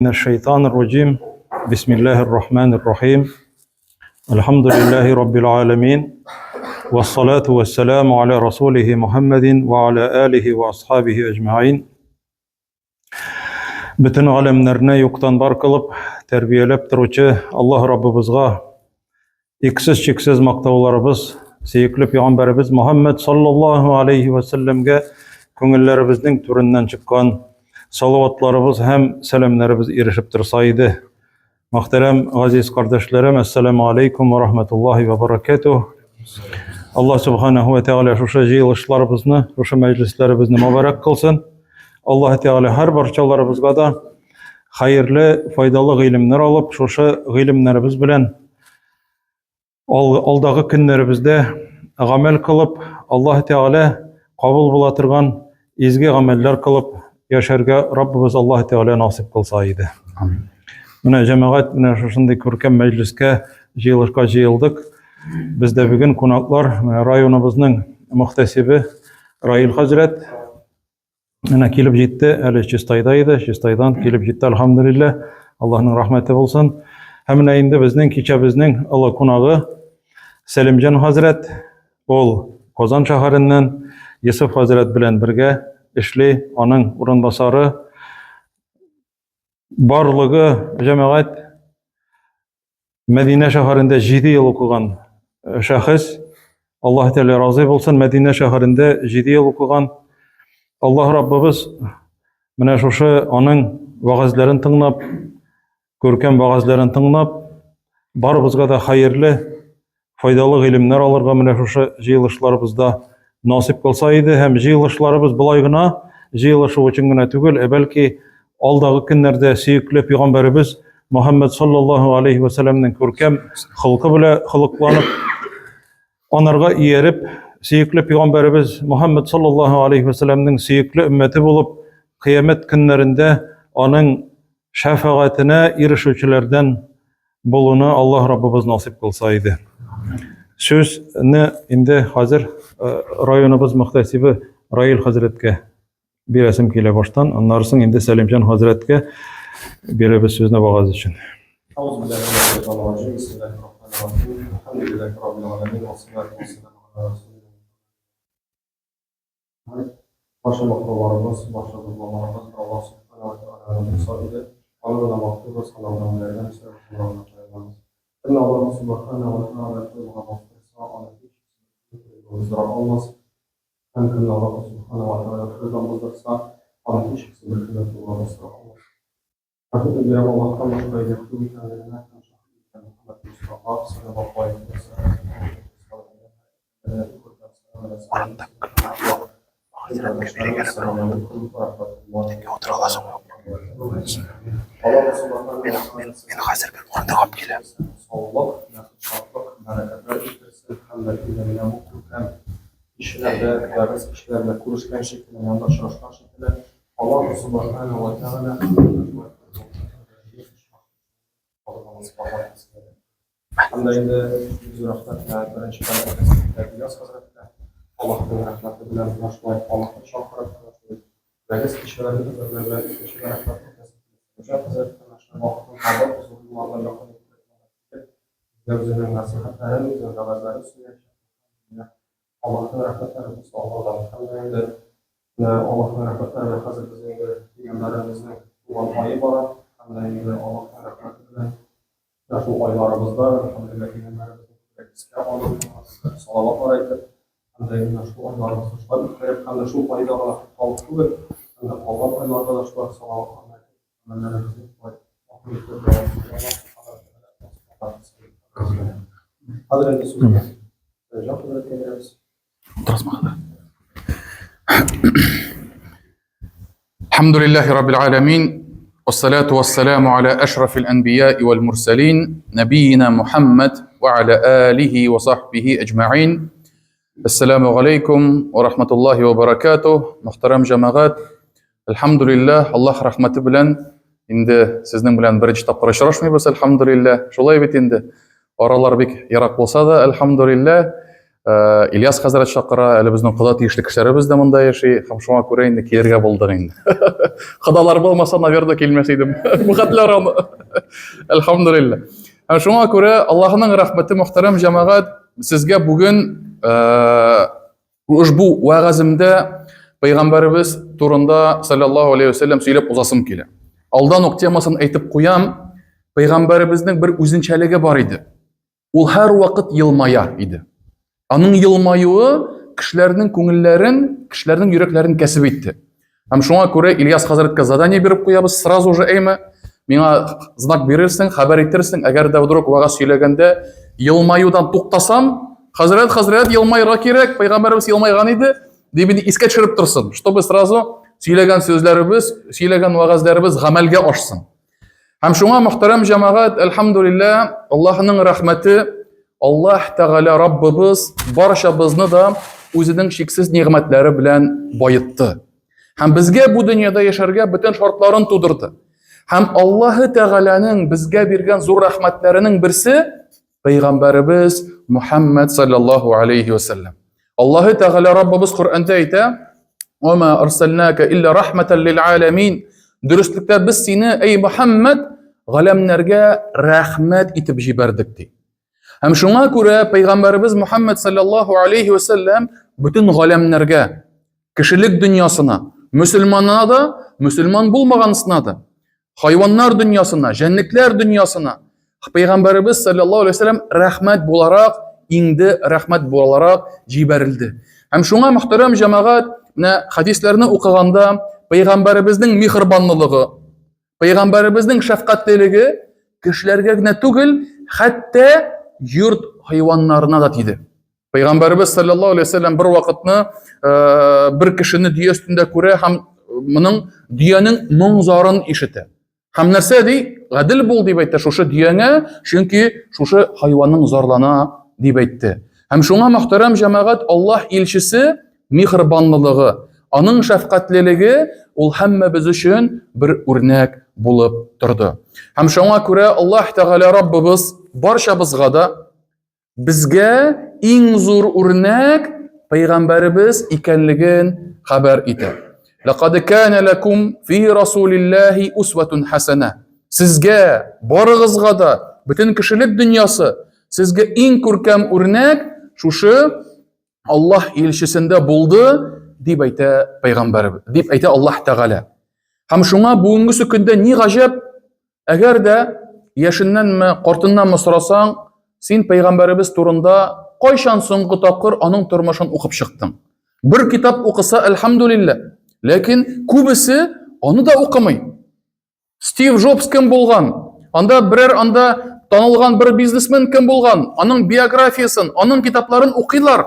الشيطان الرجيم بسم الله الرحمن الرحيم الحمد لله رب العالمين والصلاة والسلام على رسوله محمد وعلى آله وأصحابه أجمعين Бөтен галәмнәрне юктан бар кылып, тәрбияләп торучы Аллаһ Раббыбызга иксез-чиксез мактауларыбыз, сөекле пәйгамбәребез Мухаммад саллаллаһу алейхи ва сәлләмгә күңелләребезнең түреннән чыккан салаватларыбыз һәм сәламнәребез ирешеп торса иде. Мөхтәрәм газиз кардәшләрем, ассаламу алейкум ва рахматуллахи ва баракатух. Аллаһ субханаху ва тааля шушы җыелышларыбызны, шушы мәҗлесләребезне мөбарәк кылсын. Аллаһ Тәгалә һәр барчаларыбызга да хәерле, файдалы гыйлемнәр алып, шушы гыйлемнәребез белән алдагы көннәребездә гамәл кылып, Аллаһ Тәгалә кабул була торган изге гамәлләр кылып яшәргә Раббыбыз Аллаһ Тәгалә насыйп кылса иде. Амин. Менә җәмәгать, менә шушындый күркәм мәҗлескә, җыелышка җыелдык. Бездә бүген кунаклар, менә районыбызның мөхтәсибе Раил хәзрәт, Менә килеп җитте, әле Чистайда иде, Чистайдан килеп җитте, альхамдулилла. Аллаһның рәхмәте булсын. Һәм менә инде безнең кичәбезнең олы кунагы Сәлимҗан хәзрәт, ул Казан шәһәреннән Йосыф хәзрәт белән бергә эшли, аның урынбасары. Барлыгы җәмәгать Мәдинә шәһәрендә 7 ел укыган э, шәхес. Аллаһ Тәгалә разый булсын, Мәдинә шәһәрендә 7 ел укыган. Аллаһ Раббыбыз менә шушы аның вәгазьләрен тыңлап, күркәм вәгазьләрен тыңлап, барыбызга да хәерле, файдалы гыйлемнәр алырга менә шушы җыелышларыбызда насыйп кылса иде һәм җыелышларыбыз болай гына җыелышу өчен генә түгел, ә бәлки алдагы көннәрдә сөекле пәйгамбәребез Мөхәммәд саллаллаһу алейхи ва сәлламнең күркәм холкы белән холыкланып, анарга ияреп, сөекле пәйгамбәребез Мөхәммәд саллаллаһу алейхи ва сәлламнең сөекле өммәте булып, кыямәт көннәрендә аның шәфәгатенә ирешүчеләрдән булуны Аллаһ Раббыбыз насыйп кылса иде. Сүзне инде хәзер э, районыбыз мөхтәсибе Раил хәзрәткә бирәсем килә баштан, аннары соң инде Сәлимҗан хәзрәткә бирәбез сүзне вагаз өчен. Барча мактауларыбыз, барча зурлауларыбыз Аллаһ Субхана ва Тәгаләгә булса иде. Аны гына мактыйбыз, Аны гына ярдәм сорыйбыз, Аны гына таянабыз. Кемне Аллаһ Субхана ва Тәгалә туры юлга бастырса, аны һичшиксез туры юлга боздыра алмас. Һәм кемне Аллаһ Субхана ва Тәгалә турыдан боздырса, аны һичшиксез беркем дә турыга бастыра алмас. Шаһит бирәм Аллаһтан башка иләһ юк икәнлегенә һәм шаһит итәм Мөхәммәд Мостафа саллаллаһу алейһи ва Мин хәзер бер урындык алып киләм. Саулык, шатлык, бәрәкәтләр китерсен һәм дә менә бу күркәм кичәләрдә, вәгазь кичәләрендә күрешкән шикелле, янда очрашкан шикелле, Аллаһ Субхана ва Тәгалә Һәм дә инде зур рәхмәт беренчедән Ильяс хәзрәткә, Аллаһның рәхмәте белән менә шулай халыкны чакырып, менә шулай вәгазь кичәләрен әзерләүгә, икенчедән рәхмәт Рәҗәп хәзрәткә менә шулай вакытын табып, зур юлларда якын итеп, безгә үзенең нәсыйхәтләрен, үзенең вәгазьләрен сөйләячәк. Аллаһның рәхмәтләре булсын алардан. Һәм дә инде менә Аллаһның рәхмәтләре белән хәзер безнең инде пәйгамбәребезнең туган ае бара. Һәм дә инде Аллаһның рәхмәте белән менә шул айларыбызда, әлхәмдүлилләһ, пәйгамбәребезне күбрәк искә алып, салаватлар әйтеп, һәм дә инде шул айларыбызны шулай үткәреп, һәм дә шул айда гына тукталып түгел, һәм дә калган айларда да шулай салаватларны әйтеп, гамәлләребезне шулай матур итеп дәвам итәргә Аллаһ Субхана ва Тәгалә насыйп кылсын. Хәзер инде сүзне Рәҗәп хәзрәткә бирәбез. الحمد لله رب العالمين والصلاة والسلام على أشرف الأنبياء والمرسلين نبينا محمد وعلى آله وصحبه أجمعين السلام عليكم ورحمة الله وبركاته محترم جماعات Әлхәмдүлилләһ, Аллаһ рәхмәте белән инде сезнең белән беренче тапкыр очрашмыйбыз, әлхәмдүлилләһ. Шулай бит инде. Аралар бик ерак булса да, әлхәмдүлилләһ. Ильяс хәзрәт чакыра, әле безнең кода тиешле кешеләребез дә монда яши, һәм шуңа күрә инде килергә булдык инде. Кодалар булмаса, наверное, килмәс идем. Бу хәтләр аны. Әлхәмдүлилләһ. Һәм шуңа күрә Аллаһының рәхмәте, мөхтәрәм җәмәгать, сезгә бүген ушбу вәгаземдә пәйгамбәребез турында саллаллаһу алейхи вәсәлләм сөйләп узасым килә. Алдан ук темасын әйтеп куям. Пәйгамбәребезнең бер үзенчәлеге бар иде. Ул һәрвакыт елмая иде. Аның елмаюы кешеләрнең күңелләрен, кешеләрнең йөрәкләрен кәсеп итте. Һәм шуңа күрә Ильяс хәзрәткә задание биреп куябыз, сразу же әйме, миңа знак бирерсең, хәбәр итерсең, әгәр дә вдруг вәгазь сөйләгәндә елмаюдан туктасам, хәзрәт, хәзрәт, елмаерга кирәк, пәйгамбәребез елмайган иде, дип инде искә төшереп торсын, чтобы сразу сөйләгән сүзләребез, сөйләгән вәгазьләребез гамәлгә ашсын. Һәм шуңа, мөхтәрәм җәмәгать, әлхәмдүлилләһ, Аллаһның рәхмәте, Аллаһ Тәгалә Раббыбыз барчабызны да үзенең чиксез нигъмәтләре белән баетты. Һәм безгә бу дөньяда яшәргә бөтен шартларын тудырды. Һәм Аллаһы Тәгаләнең безгә биргән зур рәхмәтләренең берсе Пәйгамбәребез Мухаммад саллаллаху алейхи вәсәлләм. Аллаһы Тәгалә Раббыбыз Коръәндә әйтә: "Ва арсалнака илля рахматан лил аламин." Дөреслектә без сине, эй Мухаммад, галәмнәргә рәхмәт итеп җибәрдек ди. Һәм шуңа күрә пәйгамбәребез Мухаммад саллаллаху алейхи вәсәлләм бөтен галәмнәргә, кешелек дөньясына, мөселманына да, мөселман булмаганысына да, хайваннар дөньясына, җәнлекләр дөньясына Пәйгамбәребез саллаллаһу алейһи вәсәлләм рәхмәт буларак иңде, рәхмәт буларак җибәрелде. Һәм шуңа мөхтәрәм җәмәгать, менә хәдисләрне укыганда пәйгамбәребезнең миһербанлылыгы, пәйгамбәребезнең шәфкатьлелеге кешеләргә генә түгел, хәтта йорт хайваннарына да тиде. Пәйгамбәребез саллаллаһу алейһи вәсәлләм бер вакытны бер кешене дөя өстендә күрә һәм моның дөянең моң-зарын ишетә. Һәм нәрсә ди? Гадел бул дип әйтте шушы дөяңә, чөнки шушы хайванның зарлана дип әйтте. Һәм шуңа мөхтәрәм җәмәгать Аллаһ илчесе миһербанлылыгы, аның шәфкатьлелеге ул һәммәбез өчен бер үрнәк булып торды. Һәм шуңа күрә Аллаһ Тәгалә Раббыбыз барчабызга да Безгә иң зур үрнәк пәйгамбәребез икәнлеген хәбәр итә. Лақад кана лакум фи расулиллаһи усватун хасана. Сезгә, барыгызга да, бөтен кешелек дөньясы, сезгә иң күркәм үрнәк шушы Аллаһ илчесендә булды, дип әйтә пәйгамбәребез, дип әйтә Аллаһ Тәгалә. Һәм шуңа бүгенгесе көндә ни гаҗәп, Әгәр дә яшеннәнме, картыннанмы сорасаң, син пәйгамбәребез турында кайчан соңгы тапкыр аның тормышын укып чыктың? Бер китап укыса, әлхәмдүлилләһ. Ләкин күбесе аны да укымый. Стив Джобс кем булган? Анда берәр анда танылган бер бизнесмен кем булган? Аның биографиясен, аның китапларын укыйлар.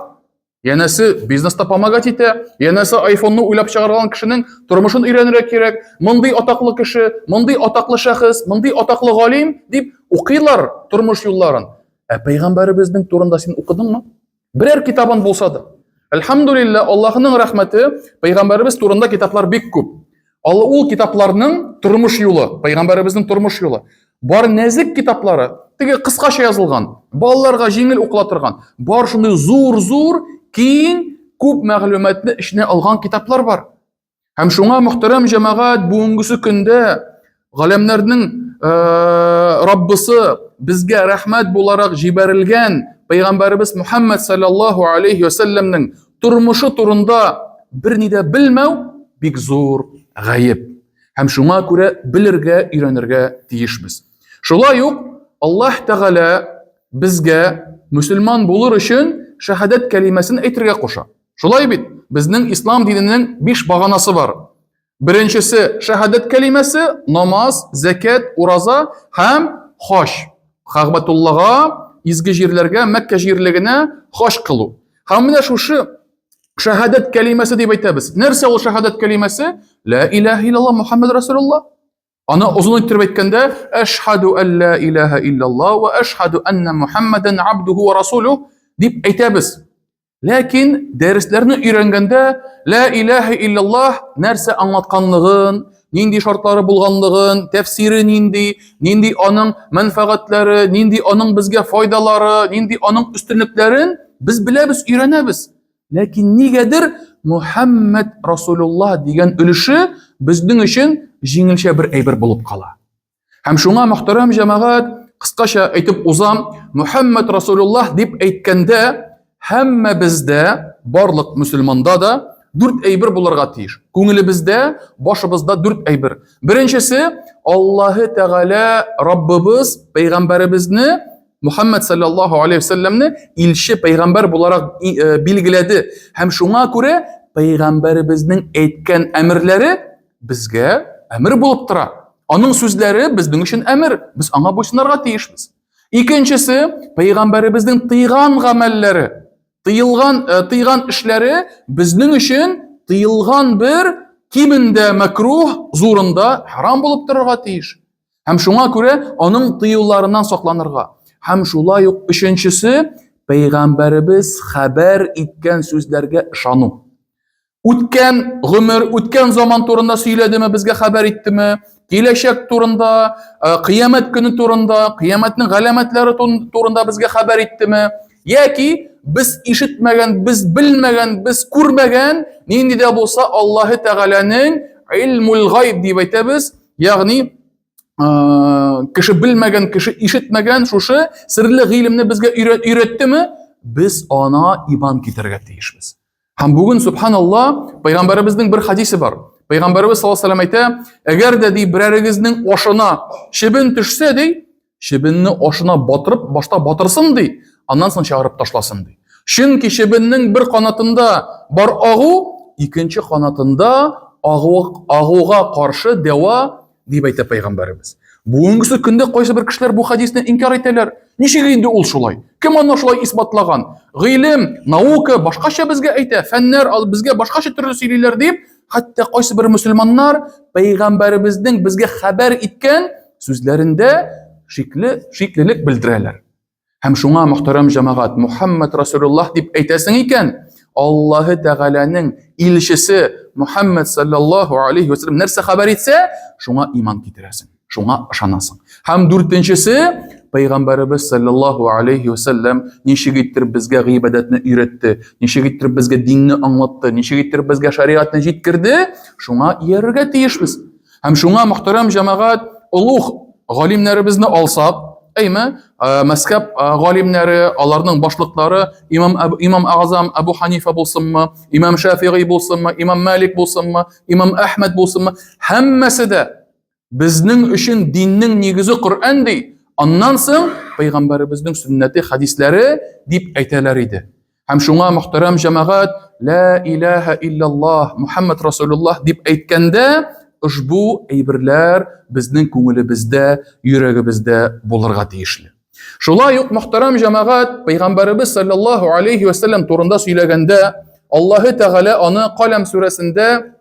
Янәсе бизнеста помогать итә, янәсе айфонны уйлап чыгарган кешенең тормышын өйрәнергә кирәк. Мондый атаклы кеше, мондый атаклы шәхес, мондый атаклы галим дип укыйлар тормыш юлларын. Ә пәйгамбәребезнең турында син укыдыңмы? Берәр китабын булса да. Әлхәмдүлилләһ, Аллаһының рәхмәте, пәйгамбәребез турында китаплар бик күп. Ал ул китапларның тормыш юлы, пәйгамбәребезнең тормыш юлы. Бар нәзек китаплары, теге кыскача язылган, балаларга җиңел укыла торган, бар шундый зур-зур, киң, күп мәгълүматны эченә алган китаплар бар. Һәм шуңа мөхтәрәм җәмәгать бүгенгесе көндә галәмнәрнең э, Раббысы безгә рәхмәт буларак җибәрелгән пәйгамбәребез Мухаммад саллаллаһу алейхи ва сәлләмнең тормышы турында берни дә белмәү бик зур гаеп. Һәм шуңа күрә белергә, өйрәнергә тиешбез. Шулай ук Аллаһ Тәгалә безгә мөселман булыр өчен шәһадәт кәлимәсен әйтергә куша. Шулай бит, безнең ислам диненең биш баганасы бар. Беренчесе шәһадәт кәлимәсе, намаз, зәкәт, ураза һәм хаҗ. Кәгъбәтуллага, изге җирләргә, Мәккә җирлегенә хаҗ кылу. Һәм менә шушы шәһадәт кәлимәсе дип әйтәбез. Нәрсә ул шәһадәт кәлимәсе? Ла илаһа иллаллаһ Мухаммад Расулуллаһ. Аны озын иттереп әйткәндә, әшһаду ан ла илаһа иллаллаһ ва әшһаду анна Мухаммадан абдуху ва расулух дип әйтәбез. Ләкин дәресләрне өйрәнгәндә ла илаһа иллаллаһ нәрсә аңлатканлыгын, нинди шартлары булганлыгын, тәфсире нинди, нинди аның мәнфәгатьләре, нинди аның безгә файдалары, нинди аның өстенлекләрен Без беләбез, өйрәнәбез. Ләкин нигәдер Мухаммад Расулуллаһ дигән өлеше безнең өчен җиңелчә бер әйбер булып кала. Һәм шуңа мөхтәрәм җәмәгать, кыскача әйтеп узам, Мухаммад Расулуллаһ дип әйткәндә, һәммәбездә, барлык мөселманда да дүрт әйбер булырга тиеш. Күңелебездә, башыбызда дүрт әйбер. Беренчесе, Аллаһы Тәгалә Раббыбыз пәйгамбәребезне Мухаммад саллаллаһу алейхи вәсәлләмне илче пәйгамбәр буларак э, билгеләде. Һәм шуңа күрә пәйгамбәребезнең әйткән әмерләре безгә әмер булып тора. Аның сүзләре безнең өчен әмер, без аңа буйсынырга тиешбез. Икенчесе, пәйгамбәребезнең тыйган гамәлләре, тыелган, э, тыйган эшләре безнең өчен тыелган бер кимендә мәкруh, зурында харам булып торырга тиеш. Һәм шуңа күрә аның тыюларыннан сакланырга. Һәм шулай ук өченчесе, пәйгамбәребез хәбәр иткән сүзләргә ышану. Үткән гомер, үткән заман турында сөйләдеме, безгә хәбәр иттеме? Киләчәк турында, э, кыямәт көне турында, кыямәтнең галәмәтләре турында безгә хәбәр иттеме? Яки без ишетмәгән, без белмәгән, без күрмәгән нинди дә булса Аллаһы Тәгаләнең илмул гайб дип әйтәбез, ягъни кеше белмәгән, кеше ишетмәгән шушы серле гыйлемне безгә өйрәттеме? Без ана иман китерергә тиешбез. Һәм бүген, субханалла, пәйгамбәребезнең бер хадисе бар. Пәйгамбәребез саллаллаһу алейһи әйтә, әгәр дә ди берәрегезнең ашына чебен төшсә ди, чебенне ашына батырып, башта батырсын ди, аннан соң чыгарып ташласын ди. Чөнки чебеннең бер канатында бар агу, икенче канатында агу, агуга каршы дәва дип әйтә пәйгамбәребез. Бүгенгесе көндә кайсы бер кешеләр бу хадисне инкар итәләр. Ничек инде ул шулай? Кем аны шулай исбатлаган? Гыйлем, наука башкача безгә әйтә, фәннәр безгә башкача төрле сөйлиләр дип, хәтта кайсы бер мөселманнар пәйгамбәребезнең безгә хәбәр иткән сүзләрендә шикле, шиклелек белдерәләр. Һәм шуңа, мөхтәрәм җәмәгать, Мухаммад Расулуллаһ дип әйтәсең икән, Аллаһы Тәгаләнең илчесе Мухаммад саллаллаһу алейхи вәсәлләм нәрсә хәбәр итсә, шуңа иман китерәсең, шуңа ышанасың. Һәм дүртенчесе, Пәйгамбәребез саллаллаһу алейхи вәсәлләм ничек иттереп безгә гыйбадәтне өйрәтте, ничек иттереп безгә динне аңлатты, ничек иттереп безгә шәригатьне җиткерде, шуңа иярергә тиешбез. Һәм шуңа, мөхтәрәм җәмәгать, олуг галимнәребезне алсак, әйме, э, мәскәп э, галимнәре, аларның башлыклары, имам имам Агзам Абу Ханифа булсынмы, имам Шафигый булсынмы, имам Малик булсынмы, имам Әхмәд булсынмы, һәммәсе дә безнең өчен диннең нигезе Коръән ди. Аннан соң пәйгамбәребезнең сөннәте, хәдисләре дип әйтәләр иде. Һәм шуңа, мөхтәрәм җәмәгать, лә илаһә илляллаһ, Мухаммад Расулуллаһ дип әйткәндә, ошбу әйберләр безнең күңелебездә, йөрәгебездә булырга тиешле. Шулай ук, мөхтәрәм җәмәгать, Пәйгамбәребез саллаллаһу алейхи ва сәлләм турында сөйләгәндә, Аллаһы Тәгалә аны Каләм сүрәсендә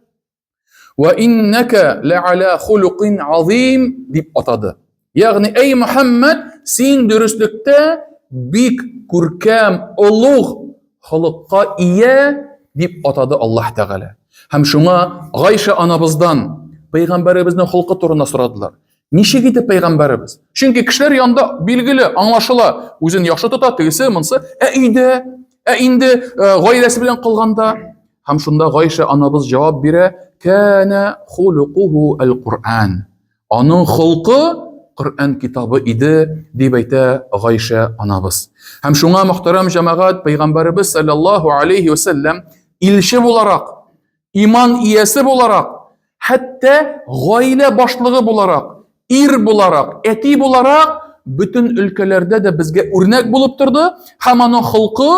Ва иннәкә лә'аля хулукин азим дип атады. Ягъни, әй Мөхәммәд, син дөреслектә бик күркәм, олуг холыкка ия дип атады Аллаһ Тәгалә. Һәм шуңа Гайша анабыздан пәйгамбәребезнең холкы турында сорадылар. Ничек иде пәйгамбәребез? Чөнки кешеләр янында билгеле, аңлашыла, үзен яхшы тота, тегесе, монсы, ә өйдә, ә инде э, гаиләсе белән калганда. Һәм шунда Гайша анабыз җавап бирә, кәнә хулукуху әл-Куръан. Аның холкы Коръән китабы иде, дип әйтә Гайша анабыз. Һәм шуңа мөхтәрәм җәмәгать, пәйгамбәребез саллаллаһу алейхи ва сәлләм илче буларак, иман иясе буларак, хәтта гаилә башлыгы буларак, ир буларак, әти буларак, бөтен өлкәләрдә дә безгә үрнәк булып торды һәм аның холкы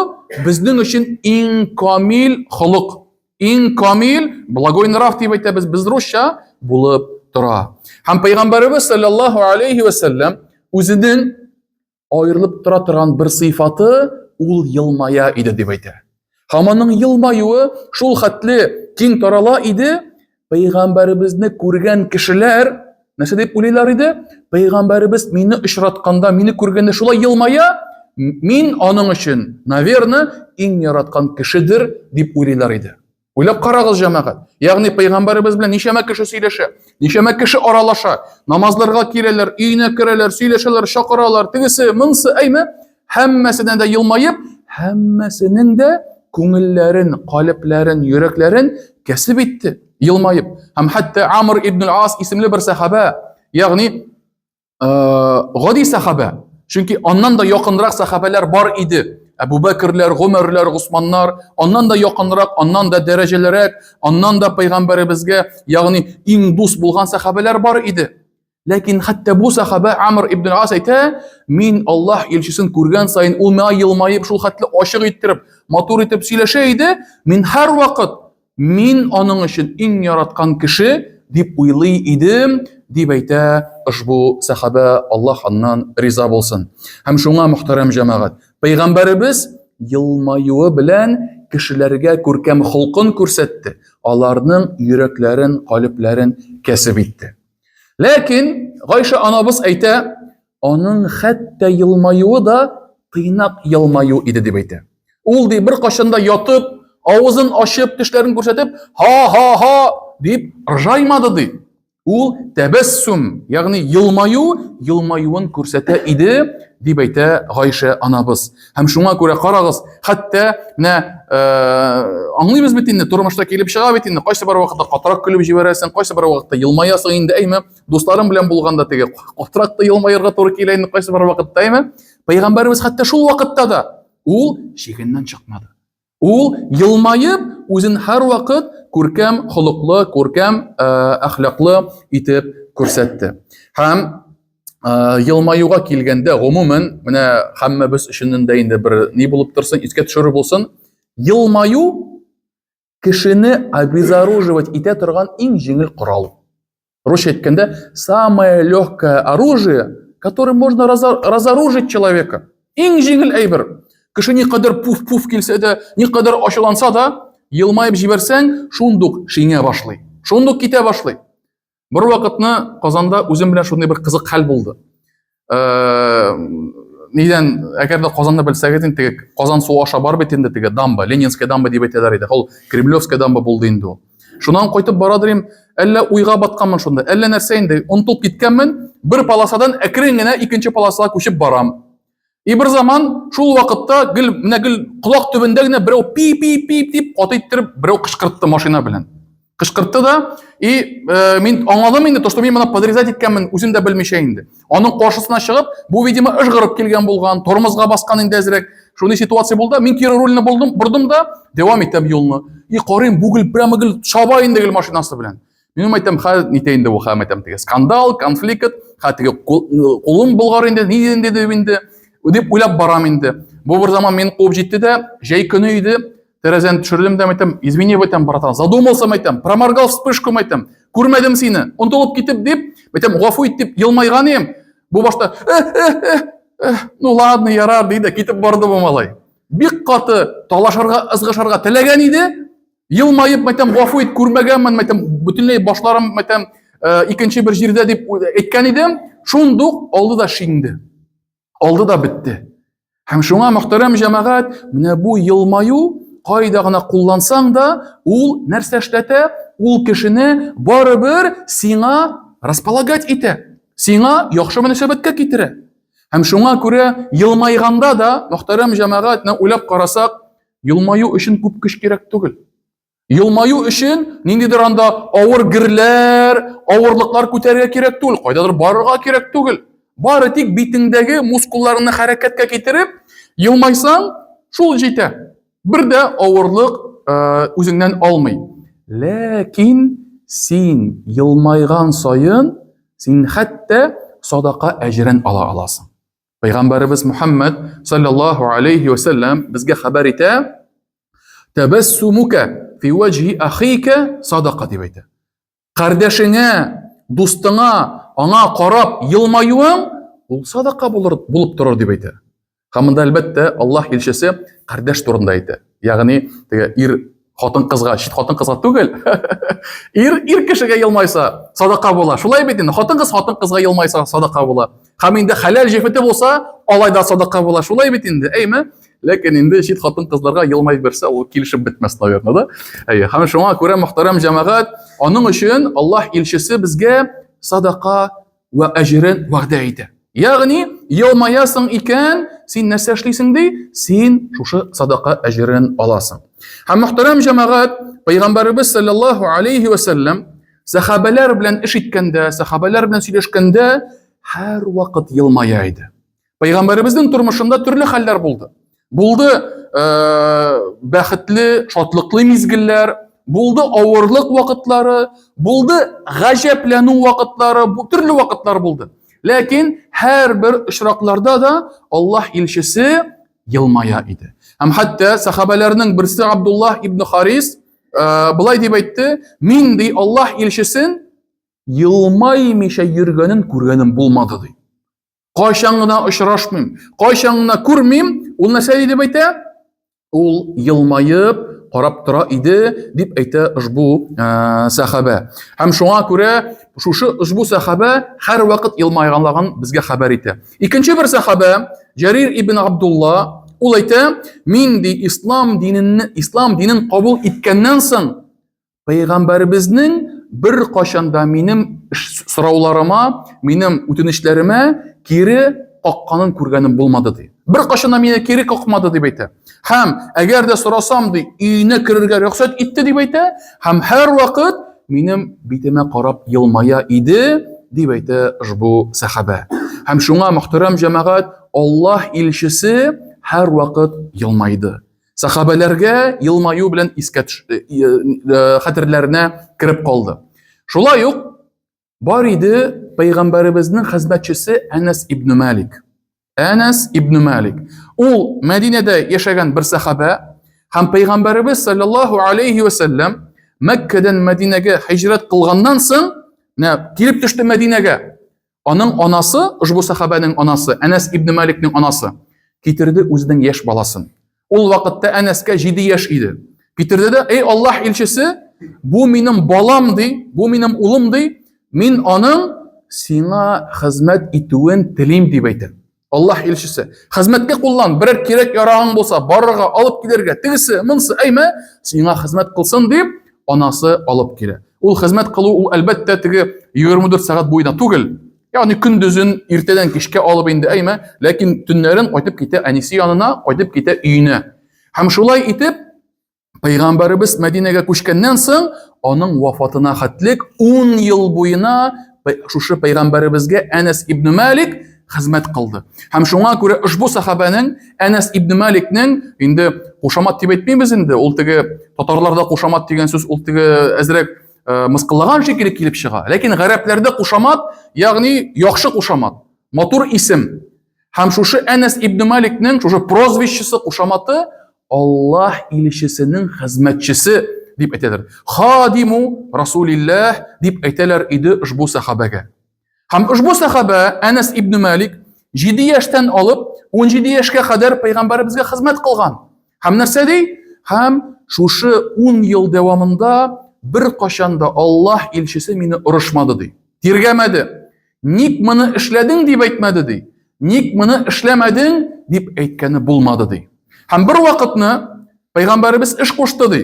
безнең өчен иң камил холык, иң камил благой нрав дип әйтәбез без русча булып тора. Һәм пәйгамбәребез саллаллаһу алейхи ва сәлләм үзенең аерылып тора торган бер сыйфаты ул елмая иде дип әйтә. Һәм аның елмаюы шул хәтле киң тарала иде, пәйгамбәребезне күргән кешеләр нәрсә дип уйлыйлар иде? Пәйгамбәребез мине очратканда, мине күргәндә шулай елмая, мин аның өчен, наверное, иң яраткан кешедер дип уйлыйлар иде. Уйлап карагыз, җәмәгать. Ягъни пәйгамбәребез белән ничәмә кеше сөйләшә, ничәмә кеше аралаша, намазларга киләләр, өенә керәләр, сөйләшәләр, чакыралар, тегесе, монсы, әйме? Һәммәсенә дә елмаеп, һәммәсенең дә күңелләрен, калебләрен, йөрәкләрен кәсеп итте, елмаеп. Һәм хәтта Амр ибн Ас исемле бер сәхабә, ягъни гади сәхабә, чөнки аннан да якынрак сәхабәләр бар иде. Әбу Бәкерләр, Гомәрләр, Госманнар, аннан да якынрак, аннан да дәрәҗәлерәк, аннан да пәйгамбәребезгә, ягъни иң дус булган сәхабәләр бар иде. Ләкин хәтта бу сәхабә Амр ибн Ас әйтә, мин Аллаһ илчесен күргән саен ул миңа елмаеп, шул хәтле ачык иттереп, матур итеп сөйләшә иде, мин һәрвакыт мин аның өчен иң яраткан кеше дип уйлый идем, дип әйтә ошбу сәхабә, Аллаһ аннан риза булсын. Һәм шуңа, мөхтәрәм җәмәгать, пәйгамбәребез елмаюы белән кешеләргә күркәм холкын күрсәтте, аларның йөрәкләрен, калебләрен кәсеп итте. Ләкин Гайша анабыз әйтә, аның хәтта елмаюы да тыйнак елмаю иде дип әйтә. Ул ди бер кашында ятып, авызын ачып, тешләрен күрсәтеп, ха-ха-ха дип ржаймады ди. Ул тәбәссум, ягъни елмаю, елмаюын күрсәтә иде, дип әйтә Гайшә анабыз. Һәм шуңа күрә карагыз, хәтта менә э, аңлыйбыз бит инде, тормышта килеп чыга бит инде, кайсы бер вакытта катырак көлеп җибәрәсең, кайсы бер вакытта елмаясың инде, әйме, дусларың белән булганда теге катырак та елмаерга туры килә инде кайсы бер вакытта, әйме. Пәйгамбәребез хәтта шул вакытта да ул чигеннән чыкмады. Ул елмаеп, үзен һәрвакыт күркәм холыклы, күркәм э, әхлаклы итеп күрсәтте. Һәм э, елмаюга килгәндә, гомумән, менә һәммәбез өчен дә инде бер ни булып торсын, искә төшерү булсын. Елмаю кешене обезоруживать итә торган иң җиңел корал. Русча әйткәндә, самое легкое оружие, которым можно разоружить человека. Иң җиңел әйбер. Кеше никадәр пуф-пуф килсә дә, никадәр ачуланса да, елмаеп җибәрсәң, шундук шиңә башлый. Шундук китә башлый. Бер вакытны Казанда үзем белән шундый бер кызык хәл булды. Э, нидән, әгәр дә Казанны белсәгез, инде теге Казан суы аша бар бит инде теге дамба, Ленинская дамба дип әйтәләр иде. Ул Кремлевская дамба булды инде ул. Шуннан кайтып бара дим, әллә уйга батканмын шунда, әллә нәрсә инде, онытылып киткәнмен, бер полосадан әкрен генә икенче полосага күчеп барам. И бер заман шул вакытта гел менә гел колак төбендә генә берәү пи-пи-пи дип каты иттереп берәү кычкыртты машина белән. Кычкыртты да, и э, мин аңладым инде, то, что мин моны подрезать иткәнмен, үзем дә белмичә инде. Аның каршысына чыгып, бу, видимо, ыжгырып килгән булган, тормозга баскан инде әзрәк. Шундый ситуация булды, мин кире рульне булдым, бордым да, дәвам итәм юлны. И карыйм, бу гел прямо гел чаба инде гел машинасы белән. Мин әйтәм, хә, нитә инде бу, хә, әйтәм, теге скандал, конфликт, хә, теге кулым болгар инде, ни инде дип инде, дип уйлап барам инде. Бу бер заман мин куып җитте дә, җәй көне иде, тәрәзәне төшердем дә, әйтәм, извини, әйтәм, братан, задумался, әйтәм, проморгал вспышку, әйтәм, күрмәдем сине, онытылып китеп дип, әйтәм, гафу ит дип елмайган идем. Бу башта, э, э, э, э, ну ладно, ярар, ди дә китеп барды бу малай. Бик каты талашырга, ызгышырга теләгән иде, Елмаеп, мәйтәм, гафу ит, күрмәгәнмен, мәйтәм, бөтенләй башларым, мәйтәм, э, икенче бер җирдә дип әйткән идем, шундук алды да шиңде. Алды да бетте. Һәм шуңа, мөхтәрәм җәмәгать, менә бу елмаю кайда гына куллансаң да, ул нәрсә эшләтә? Ул кешене барыбер сиңа располагать итә. Сиңа яхшы мөнәсәбәткә китерә. Һәм шуңа күрә елмайганда да, мөхтәрәм җәмәгать, уйлап карасак, Елмаю өчен күп көч кирәк түгел. Елмаю өчен ниндидер анда авыр герләр, авырлыклар күтәрергә кирәк түгел, кайдадыр барырга кирәк түгел. Бары тик битеңдәге мускулларны хәрәкәткә китереп, елмайсаң, шул җитә. Бер дә авырлык э, үзеңнән алмый. Ләкин син елмайган саен, син хәтта садака әҗерен ала аласың. Пәйгамбәребез Мухаммад саллаллаһу алейхи ва сәлләм безгә хәбәр итә, Тәбәссумука фи ваҗһи ахика садака дип әйтә. Кардәшеңә, дустыңа, аңа карап елмаюың ул садака булыр, булып торыр дип әйтә. Һәм монда әлбәттә Аллаһ илчесе кардәш турында әйтә. Ягъни теге ир хатын-кызга, чит хатын-кызга түгел. Ир ир кешегә елмайса, садака була. Шулай бит инде. Хатын-кыз хатын-кызга елмайса, садака була. Һәм инде хәләл җефете булса, алай да садака була. Шулай бит инде, әйме? Ләкин инде чит хатын-кызларга елмаеп бирсә, ул килешеп бетмәс, наверное, да? Әйе. Һәм шуңа күрә, мөхтәрәм җәмәгать, аның өчен Аллаһ илчесе безгә садака вә әҗерен вәгъдә итә. Ягъни, елмаясың икән, син нәрсә эшлисең ди? Син шушы садака әҗерен аласың. Һәм мөхтәрәм җәмәгать, пәйгамбәребез саллаллаһу алейхи ва сәлләм сәхабәләр белән эш иткәндә, сәхабәләр белән сөйләшкәндә һәрвакыт елмая иде. Пәйгамбәребезнең тормышында төрле хәлләр булды. Булды э, бәхетле, шатлыклы мизгелләр, булды авырлык вакытлары, булды гаҗәпләнү вакытлары, төрле вакытлар булды. Ләкин һәрбер очракларда да Аллаһ илчесе елмая иде. Һәм хәтта сахабәләрнең берсе Абдуллаһ ибн Харис э, былай дип әйтте: "Мин ди Аллаһ илчесен елмаймыйча йөргәнен күргәнем булмады" ди. Кайчан гына очрашмыйм, кайчан гына күрмим, ул нәрсә дип әйтә? Ул елмаеп карап тора иде, дип әйтә ошбу э, сәхабә. Һәм шуңа күрә шушы ошбу сәхабә һәрвакыт елмайганлыгын безгә хәбәр итә. Икенче бер сәхабә Җәрир ибн Абдулла ул әйтә, мин ди ислам динен ислам динен кабул иткәннән соң Пәйгамбәребезнең бер кашан да минем сорауларыма, минем үтенечләремә кире какканын күргәнем булмады ди. Бер кашан да мине кире какмады дип әйтә. Һәм әгәр дә сорасам ди, өенә керергә рөхсәт итте дип әйтә, һәм һәрвакыт минем битемә карап елмая иде дип әйтә ошбу сәхабә. Һәм шуңа мөхтәрәм җәмәгать, Аллаһ илчесе һәрвакыт елмайды. Сахабәләргә елмаю белән искә төште, э, э, хәтерләренә кереп калды. Шулай ук бар иде пәйгамбәребезнең хезмәтчесе Әнәс ибн Малик. Әнәс ибн Малик. Ул Мәдинәдә яшәгән бер сахабә һәм пәйгамбәребез саллаллаһу алейхи ва сәлләм Мәккәдән Мәдинәгә һиҗрәт кылганнан соң, менә килеп төште Мәдинәгә. Аның анасы, ошбу сахабәнең анасы, Әнәс ибн Маликнең анасы, китерде үзенең яшь баласын. Ул вакытта Әнәскә 7 яшь иде. Китерде дә, эй Аллаһ илчесе, бу минем балам ди, бу минем улым ди, мин аның сиңа хезмәт итүен телим дип әйтә. Аллаһ илчесе, хезмәткә куллан, берәр кирәк ярагың булса, барырга, алып килергә, тегесе, монысы, әймә, сиңа хезмәт кылсын дип, анасы алып килә. Ул хезмәт кылу, ул әлбәттә теге 24 сәгать буена түгел. Ягъни көндезен иртәдән кичкә алып инде, әймә, ләкин төннәрен кайтып китә әнисе янына, кайтып китә өенә. Һәм шулай итеп, Пәйгамбәребез Мәдинәгә күчкәннән соң, аның вафатына хәтлек 10 ел буена шушы пәйгамбәребезгә Әнәс ибн Малик хезмәт кылды. Һәм шуңа күрә ошбу сахабәнең Әнәс ибн Маликнең инде кушамат дип әйтмибез инде, ул теге татарларда кушамат дигән сүз ул теге әзрәк э, мыскыллаган шикелле килеп чыга. Ләкин гарәпләрдә кушамат, ягъни яхшы кушамат, матур исем. Һәм шушы Әнәс ибн Маликнең шушы прозвищесы, кушаматы Аллаһ илчесенең хезмәтчесе дип әйтәләр. Хадиму Расулилләһ дип әйтәләр иде ошбу сахабәгә. Һәм ошбу сахабә Әнәс ибн Малик 7 яшьтән алып 17 яшькә кадәр пәйгамбәребезгә хезмәт кылган. Һәм нәрсә ди? Һәм шушы 10 ел дәвамында бер кашан да Аллаһ илчесе мине орышмады ди. Тиргәмәде. Ник моны эшләдең дип әйтмәде ди. Ник моны эшләмәдең дип әйткәне булмады ди. Һәм бер вакытны пәйгамбәребез эш кушты ди.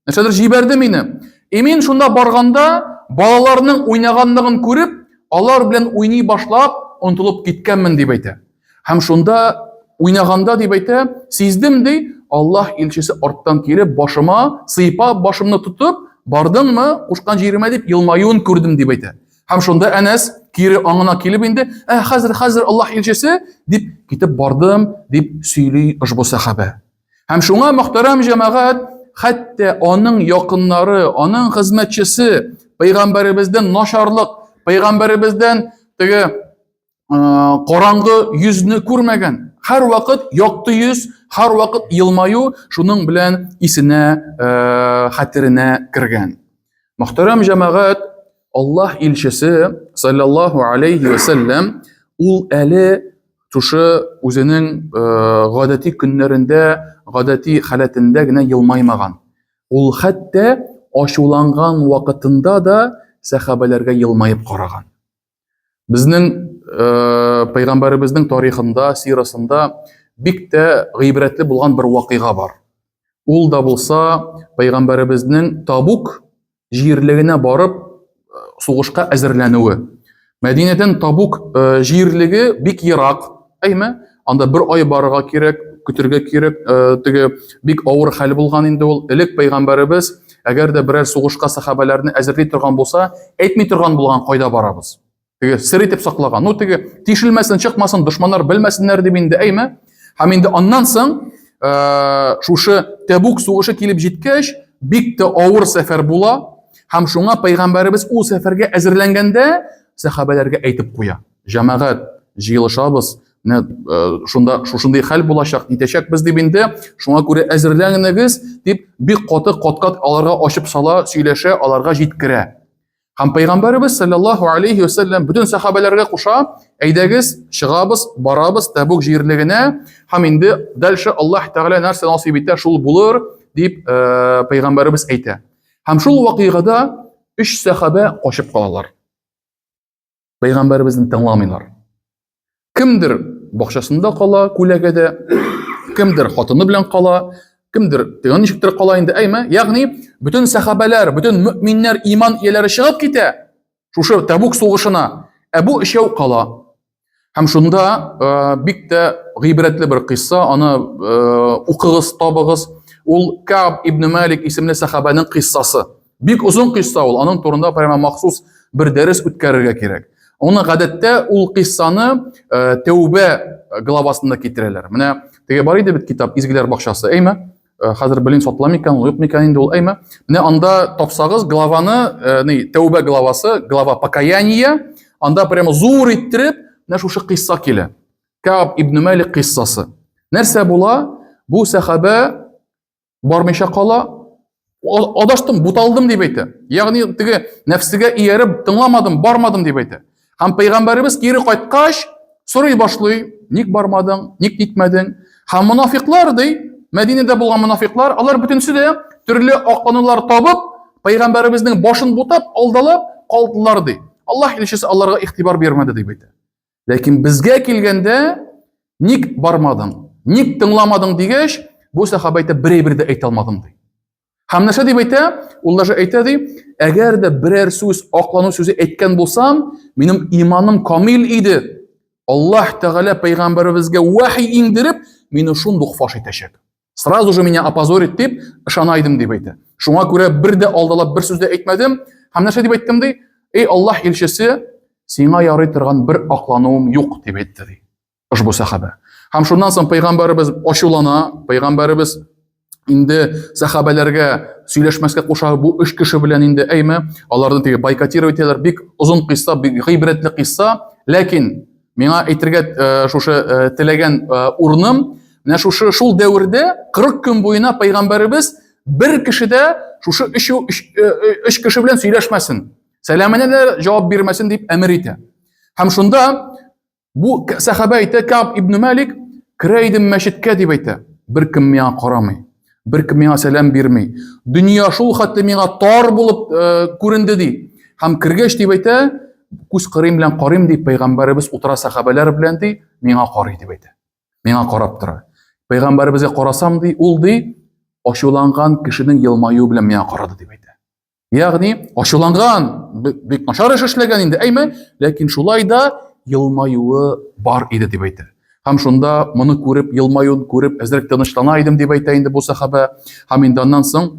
Нәрсәдер җибәрде мине. И мин шунда барганда балаларның уйнаганлыгын күреп, алар белән уйный башлап, онытылып киткәнмен дип әйтә. Һәм шунда уйнаганда дип әйтә, сиздем ди, Аллаһ илчесе арттан килеп, башыма сыйпап, башымны тотып, бардыңмы, кушкан җиремә дип елмаюын күрдем дип әйтә. Һәм шунда Әнәс кире аңына килеп инде, ә хәзер, хәзер Аллаһ илчесе дип китеп бардым, дип сөйли ошбу сәхабә. Һәм шуңа мөхтәрәм җәмәгать, хәтта аның якыннары, аның хезмәтчесе пәйгамбәребездән начарлык, пәйгамбәребездән теге караңгы йөзне күрмәгән. Һәрвакыт якты йөз, һәрвакыт елмаю шуның белән исенә, хәтеренә кергән. Мөхтәрәм җәмәгать, Аллаһ илчесе саллаллаһу алейхи ва сәлләм ул әле шушы үзенең гадәти көннәрендә, гадәти халәтендә генә елмаймаган. Ул хәтта ачуланган вакытында да сәхабәләргә елмаеп караган. Безнең э, пәйгамбәребезнең тарихында, сирасында бик тә гыйбрәтле булган бер вакыйга бар. Ул да булса пәйгамбәребезнең Табук җирлегенә барып э, сугышка әзерләнүе. Мәдинәдән Табук э, җирлеге бик ерак. Әйме? Анда бер ай барырга кирәк, көтергә кирәк. Э, теге бик авыр хәл булган инде ул. Элек пәйгамбәребез, әгәр дә берәр сугышка сахабәләрне әзерли торган булса, әйтми торган булган, кайда барабыз. Теге сер итеп саклаган. Ну, теге тишелмәсен, чыкмасын, дошманнар белмәсеннәр дип инде, әйме? Һәм инде аннан соң э, шушы Тәбук сугышы килеп җиткәч, бик тә авыр сәфәр була. Һәм шуңа пәйгамбәребез ул сәфәргә әзерләнгәндә сәхабәләргә әйтеп куя. Җәмәгать, җыелышабыз, менә э, шунда шушындый хәл булачак, нитәчәкбез дип инде, шуңа күрә әзерләнегез дип бик каты кат-кат аларга ачып сала, сөйләшә, аларга җиткерә. Һәм пәйгамбәребез саллаллаһу алейхи ва саллям бөтен сахабәләргә куша, әйдәгез, чыгабыз, барабыз Тәбук җирлегенә һәм инде дальше Аллаһ Тәгалә нәрсә насыйп итә, шул булыр дип э, пәйгамбәребез әйтә. Һәм шул вакыйгада өч сахабә качып калалар. Пәйгамбәребезне тыңламыйлар. Кемдер бакчасында кала, күләгәдә, кемдер хатыны белән кала, кемдер теге ничектер кала инде, әйме? Ягъни бөтен сәхабәләр, бөтен мөминнәр, иман ияләре чыгып китә шушы Табук сугышына, ә бу өчәү кала. Һәм шунда э, бик тә гыйбрәтле бер кыйсса, аны э, укыгыз, табыгыз. Ул Каб ибн Малик исемле сәхабәнең кыйссасы. Бик озын кыйсса ул, аның турында прямо махсус бер дәрес үткәрергә кирәк. Аны гадәттә ул кыйссаны э, Тәүбә главасында китерәләр. Менә теге бар иде бит китап Изгеләр бакчасы, әйме? Э, хәзер белмим сатыла микән, ул юк микән инде ул, әйме? Менә анда тапсагыз главаны, э, ни, Тәүбә главасы, глава покаяния, анда прямо зур иттереп менә шушы кыйсса килә. Кааб ибн Малик кыйссасы. Нәрсә була? Бу сәхабә бармыйча кала, адаштым, буталдым дип әйтә. Ягъни теге нәфсегә ияреп тыңламадым, бармадым дип әйтә. Һәм пәйгамбәребез кире кайткач, сорый башлый, ник бармадың, ник китмәдең? Һәм монафиклар ди, Мәдинәдә булган монафиклар, алар бөтенесе дә төрле акланулар табып, пәйгамбәребезнең башын бутап, алдалап калдылар ди. Аллаһ илчесе аларга игътибар бирмәде дип әйтә. Ләкин безгә килгәндә, ник бармадың, ник тыңламадың дигәч, бу сәхабә әйтә, бер әйбер дә әйтә алмадым ди. Һәм нәрсә дип әйтә? Ул даже әйтә ди, әгәр дә берәр сүз, аклану сүзе әйткән булсам, минем иманым камил иде. Аллаһ Тәгалә пәйгамбәребезгә вахи иңдереп, мине шундук фаш итәчәк. Сразу же меня опозорит дип ышана идем дип әйтә. Шуңа күрә бер дә алдалап бер сүз дә әйтмәдем. Һәм нәрсә дип әйттем ди? Эй Аллаһ илчесе, сиңа ярый торган бер аклануым юк дип әйтте ди. Ошбу сәхабә. Һәм шуннан соң пәйгамбәребез ачулана, пәйгамбәребез инде сәхабәләргә сөйләшмәскә куша бу өч кеше белән инде әйме, аларны теге бойкотировать итәләр. Бик озын кыйсса, бик гыйбрәтле кыйсса, ләкин Миңа әйтергә э, шушы э, теләгән э, урыным, менә шушы шул дәвердә 40 көн буена пәйгамбәребез бер кеше дә шушы өч, өч, өч кеше белән сөйләшмәсен, сәламенә дә җавап бирмәсен дип әмер итә. Һәм шунда бу сәхабә әйтә, Каб ибн Малик, керә идем мәчеткә дип әйтә. Беркем миңа карамый. Беркем миңа сәлам бирми. Дөнья шул хәтле миңа тар булып э, күренде ди. Һәм кергәч дип әйтә, күз кырыем белән карыйм ди, пәйгамбәребез утыра сәхабәләр белән ди, миңа карый дип әйтә. Миңа карап тора. Пәйгамбәребезгә карасам ди, ул ди, ачуланган кешенең елмаюы белән миңа карады дип әйтә. Ягъни ачуланган, бик начар эш эшләгән инде, әйме? Ләкин шулай да елмаюы бар иде дип әйтә. Һәм шунда моны күреп, елмаюын күреп, әзрәк тынычлана идем дип әйтә инде бу сахаба. Һәм инде аннан соң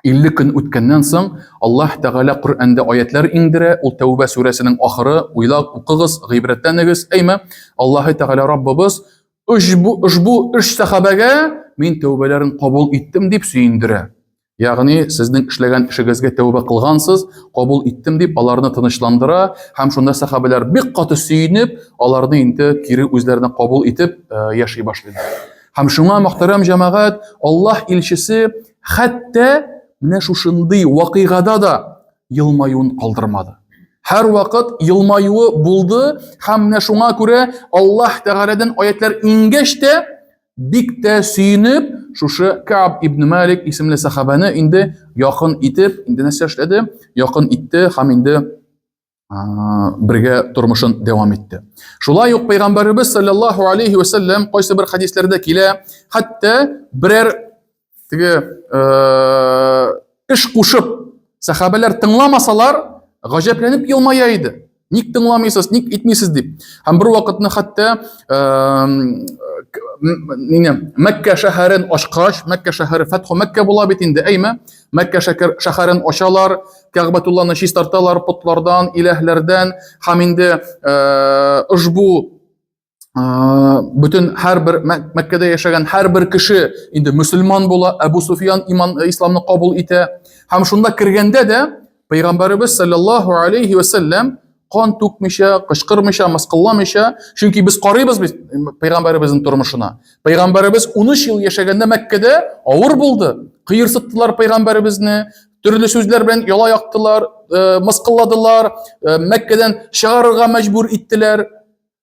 50 көн үткәннән соң Аллаһ Тәгалә Коръәндә аятлар иңдерә, ул Тәүбә сүрәсенең ахыры, уйлап укыгыз, гыйбрәтләнегез, әйме? Аллаһ Тәгалә Раббыбыз ошбу ошбу өч сахабәгә мин тәүбәләрен кабул иттем дип сөендерә. Ягъни, сезнең эшләгән эшегезгә тәүбә кылгансыз, кабул иттем дип аларны тынычландыра һәм шунда сәхабәләр бик каты сөенеп, аларны инде кире үзләренә кабул итеп э, яши башлыйлар. Һәм шуңа мөхтәрәм җәмәгать, Аллаһ илчесе хәтта менә шушындый вакыйгада да елмаюын калдырмады. Һәрвакыт елмаюы булды һәм менә шуңа күрә Аллаһ Тәгаләдән аятлар иңгәч тә бик тә сөенеп, шушы Кааб ибн Малик исемле сахабаны инде якын итеп, инде нәрсә эшләде? Якын итте һәм инде бергә тормышын дәвам итте. Шулай ук пәйгамбәребез саллаллаһу алейхи ва саллям кайсы бер хадисләрдә килә, хәтта берәр теге эш кушып, сахабәләр тыңламасалар, гаҗәпләнеп елмая иде. Ник тыңламыйсыз, ник итмисез дип. Һәм бер вакытны хәтта нине Мәккә шәһәрен ачкач, Мәккә шәһәре фәтху Мәккә була бит инде, әйме? Мәккә шәһәрен ачалар, Кәгъбәтулланы чистарталар потлардан, иләһләрдән һәм инде ошбу бөтен һәрбер Мәккәдә яшәгән һәрбер кеше инде мөселман була, Әбу Суфиян иман исламны кабул итә. Һәм шунда кергәндә дә Пәйгамбәребез саллаллаһу алейхи ва саллям кан түкмичә, кычкырмыйча, мыскылламыйча, чөнки без карыйбыз бит пәйгамбәребезнең тормышына. Пәйгамбәребез 13 ел яшәгәндә Мәккәдә авыр булды. Кыерсыттылар пәйгамбәребезне, төрле сүзләр белән яла яктылар, мыскылладылар, Мәккәдән чыгарырга мәҗбүр иттеләр.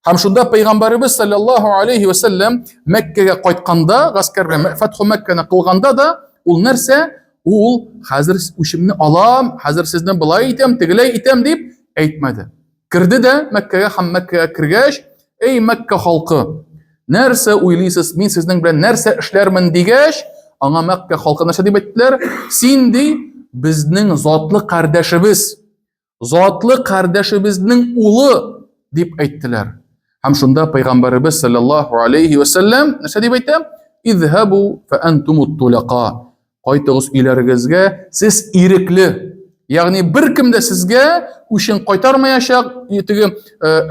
Һәм шунда пәйгамбәребез саллаллаһу алейхи ва сәлләм Мәккәгә кайтканда, гаскәр белән фәтху Мәккәне кылганда да, ул нәрсә? Ул хәзер үчемне алам, хәзер сезне былай итәм, тегеләй итәм дип әйтмәде. Керде дә Мәккәгә һәм Мәккәгә кергәч, эй Мәккә халкы, нәрсә уйлыйсыз, мин сезнең белән нәрсә эшләрмен дигәч, аңа Мәккә халкы нәрсә дип әйттеләр? Син ди, безнең затлы кардәшебез. Затлы кардәшебезнең улы дип әйттеләр. Һәм шунда пәйгамбәребез саллаллаһу алейхи ва сәлләм нәрсә дип әйтә? Изһабу фа антумут тулака. Кайтыгыз өйләрегезгә, сез ирекле. Ягъни беркем дә сезгә үчен кайтармаячак, теге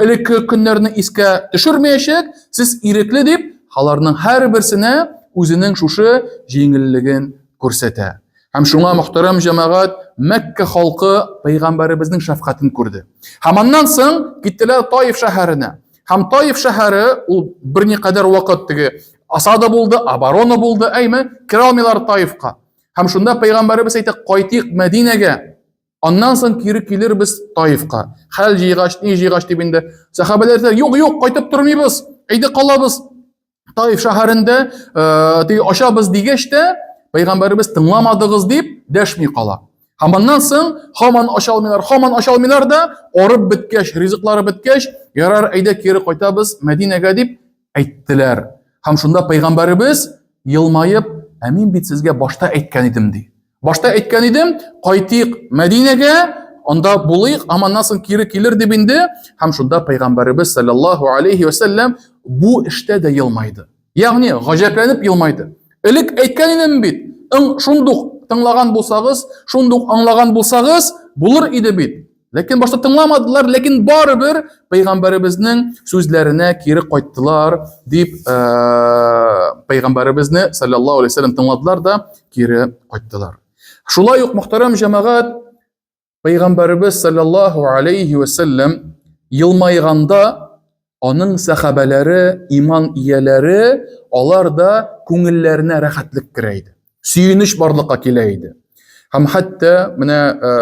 элекке көннәрне искә төшермәячәк, сез ирекле дип, аларның һәрберсенә үзенең шушы җиңеллеген күрсәтә. Һәм шуңа мөхтәрәм җәмәгать Мәккә халкы пәйгамбәребезнең шәфкатен күрде. Һәм аннан соң киттеләр Таиф шәһәренә. Һәм Таиф шәһәре ул берникадәр вакыт теге осада булды, оборона булды, әйме, керә алмыйлар Таифка. Һәм шунда пәйгамбәребез әйтә, кайтыйк Мәдинәгә. Аннан соң кире килербез Таифка. Хәл җыйгач, ни җыйгач дип инде. Сәхабәләр әйтә, юк, юк, кайтып тормыйбыз. Әйдә калабыз. Таиф шәһәрендә теге ачабыз дигәч тә, пәйгамбәребез тыңламадыгыз дип дәшми кала. Һәм аннан соң һаман ача алмыйлар, һаман ача алмыйлар да, арып беткәч, ризыклары беткәч, ярар, әйдә кире кайтабыз Мәдинәгә дип әйттеләр. Һәм шунда пәйгамбәребез елмаеп, ә мин бит сезгә башта әйткән идем ди. Башта әйткән идем, кайтыйк Мәдинәгә, анда булыйк, һәм аннан соң кире килер дип инде. Һәм шунда пәйгамбәребез саллаллаһу алейхи ва сәлләм бу эштә дә елмайды. Ягъни гаҗәпләнеп елмайды. Элек әйткән идем бит, ың шундук тыңлаган булсагыз, шундук аңлаган булсагыз, булыр иде бит. Ләкин башта тыңламадылар, ләкин барыбер пәйгамбәребезнең сүзләренә кире кайттылар дип э, пәйгамбәребезне саллаллаһу алейһи вәсәлләм тыңладылар да кире кайттылар. Шулай ук мөхтәрәм җәмәгать пәйгамбәребез саллаллаһу алейһи вәсәлләм елмайганда аның сәхабәләре, иман ияләре, алар да күңелләренә рәхәтлек керә иде. Сөенеч барлыкка килә иде. Һәм хәтта менә э,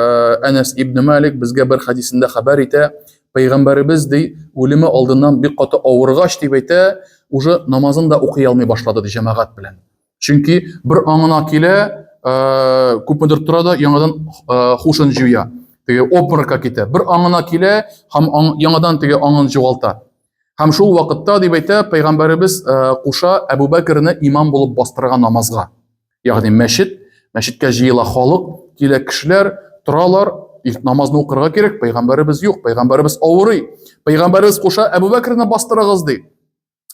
Әнәс ибн Малик безгә бер хәдисендә хәбәр итә, пәйгамбәребез ди, үлеме алдыннан бик каты авыргач дип әйтә, уже намазын да укый алмый башлады ди җәмәгать белән. Чөнки бер аңына килә, э, күпмедер тора да яңадан э, хушын җуя. Теге обморокка китә. Бер аңына килә һәм яңадан теге аңын югалта. Һәм шул вакытта дип әйтә, пәйгамбәребез э, куша Әбу Бәкерне имам булып бастырырга намазга. Ягъни мәчет, мәчеткә җыела халык, килә кешеләр, торалар, намазны укырга кирәк, пәйгамбәребез юк, пәйгамбәребез авырый. Пәйгамбәребез куша Әбу Бәкерне бастырыгыз ди.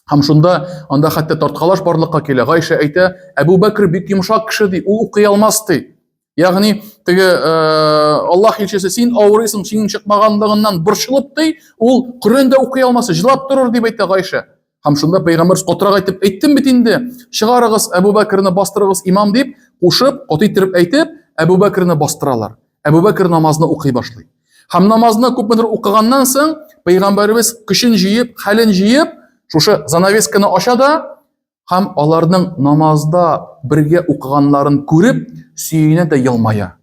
Һәм шунда анда хәтта тарткалаш барлыкка килә. Гайшә әйтә, Әбу Бәкер бик йомшак кеше ди, ул укый алмас ди. Ягъни теге э, Аллаһ илчесе син авырыйсың, синең чыкмаганлыгыннан борчылып ди, ул Коръән дә укый алмас, җылап торыр дип әйтә Гайшә. Һәм шунда пәйгамбәр катырак әйтеп, әйттем бит инде, чыгарыгыз Әбу Бәкерне бастырыгыз имам дип, кушып, каты иттереп әйтеп, Әбу Бәкерне бастыралар. Әбу Бәкер намазны укый башлый. Һәм намазны күпмедер укыганнан соң, пәйгамбәребез көчен җыеп, хәлен җыеп, шушы занавесканы ача да һәм аларның намазда бергә укыганнарын күреп, сөенә дә елмая.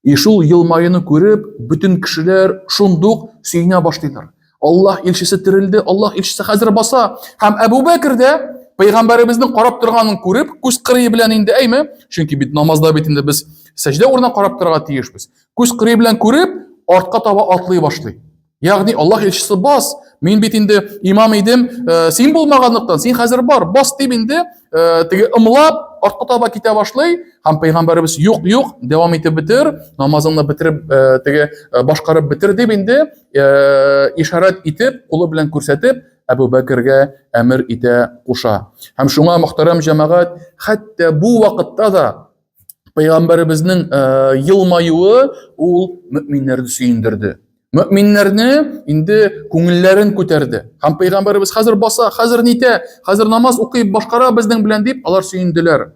И шул елмаюны күреп, бөтен кешеләр шундук сөенә башлыйлар. Аллаһ илчесе терелде, Аллаһ илчесе хәзер баса. Һәм Әбу Бәкер дә пәйгамбәребезнең карап торганын күреп, күз кырые белән инде, әйме? Чөнки бит намазда бит инде без сәҗдә урынына карап торырга тиешбез. Күз кырые белән күреп, артка таба атлый башлый. Ягъни Аллаһ илчесе бас, мин бит инде имам идем, э, син булмаганлыктан, син хәзер бар, бас дип инде э, теге ымлап артка таба китә башлый, һәм пәйгамбәребез юк, юк, дәвам итеп бетер, намазыңны бетереп, э, теге э, башкарып бетер дип инде э, ишарәт итеп, кулы белән күрсәтеп, Әбу Бәкергә әмер итә, куша. Һәм шуңа мөхтәрәм җәмәгать, хәтта бу вакытта да пәйгамбәребезнең елмаюы ул мөминнәрне сөендерде. Мөминнәрне инде күңелләрен күтәрде. Һәм пәйгамбәребез хәзер баса, хәзер нитә, хәзер намаз укый, башкара безнең белән дип алар сөенделәр.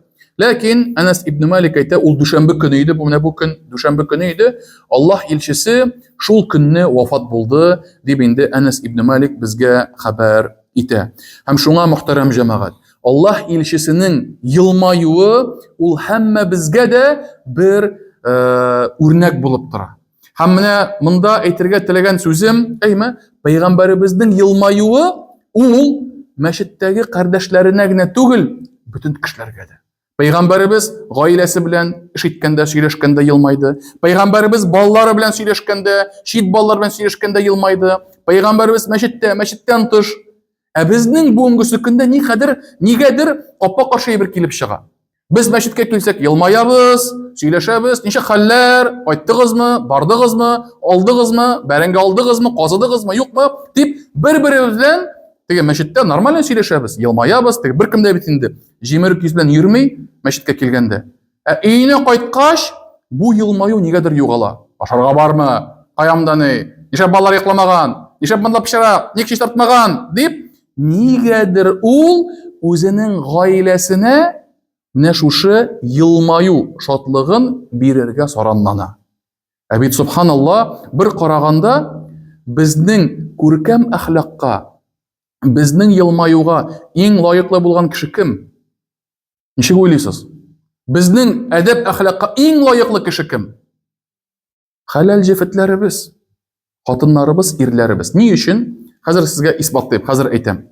Ләкин Әнәс ибн Малик әйтә, ул дүшәмбе көне иде, бу менә бу көн дүшәмбе көне иде. Аллаһ илчесе шул көнне вафат булды, дип инде Әнәс ибн Малик безгә хәбәр итә. Һәм шуңа мөхтәрәм җәмәгать, Аллаһ илчесенең елмаюы ул һәммәбезгә дә бер э, үрнәк булып тора. Һәм менә монда әйтергә теләгән сүзем, әйме, пәйгамбәребезнең елмаюы ул мәчеттәге кардәшләренә генә түгел, бөтен кешеләргә дә. Пәйгамбәребез гаиләсе белән эш иткәндә, сөйләшкәндә елмайды. Пәйгамбәребез балалары белән сөйләшкәндә, чит балалар белән сөйләшкәндә елмайды. Пәйгамбәребез мәчеттә, мәчеттән тыш. Ә безнең бүгенгесе көндә никадәр, нигәдер капма-каршы әйбер килеп чыга. Без мәчеткә килсәк, елмаябыз, сөйләшәбез, ничек хәлләр, кайттыгызмы, бардыгызмы, алдыгызмы, бәрәңге алдыгызмы, казыдыгызмы, юкмы, дип бер-беребез белән теге мәчеттә нормально сөйләшәбез, елмаябыз, теге беркем дә бит инде җимерек йөз белән йөрми мәчеткә килгәндә. Ә өенә кайткач, бу елмаю нигәдер югала. Ашарга бармы? Каямда ни? Нишләп балалар йокламаган? Нишләп монда пычрак? Ник чистартмаган? дип, нигәдер ул үзенең гаиләсенә менә шушы елмаю шатлыгын бирергә саранлана. Ә бит субханалла, бер караганда безнең күркәм әхлакка, безнең елмаюга иң лаеклы булган кеше кем? Ничек уйлыйсыз? Безнең әдәп әхлакка иң лаеклы кеше кем? Хәләл җефетләребез, хатыннарыбыз, ирләребез. Ни өчен? Хәзер сезгә исбатлыйм, хәзер әйтәм.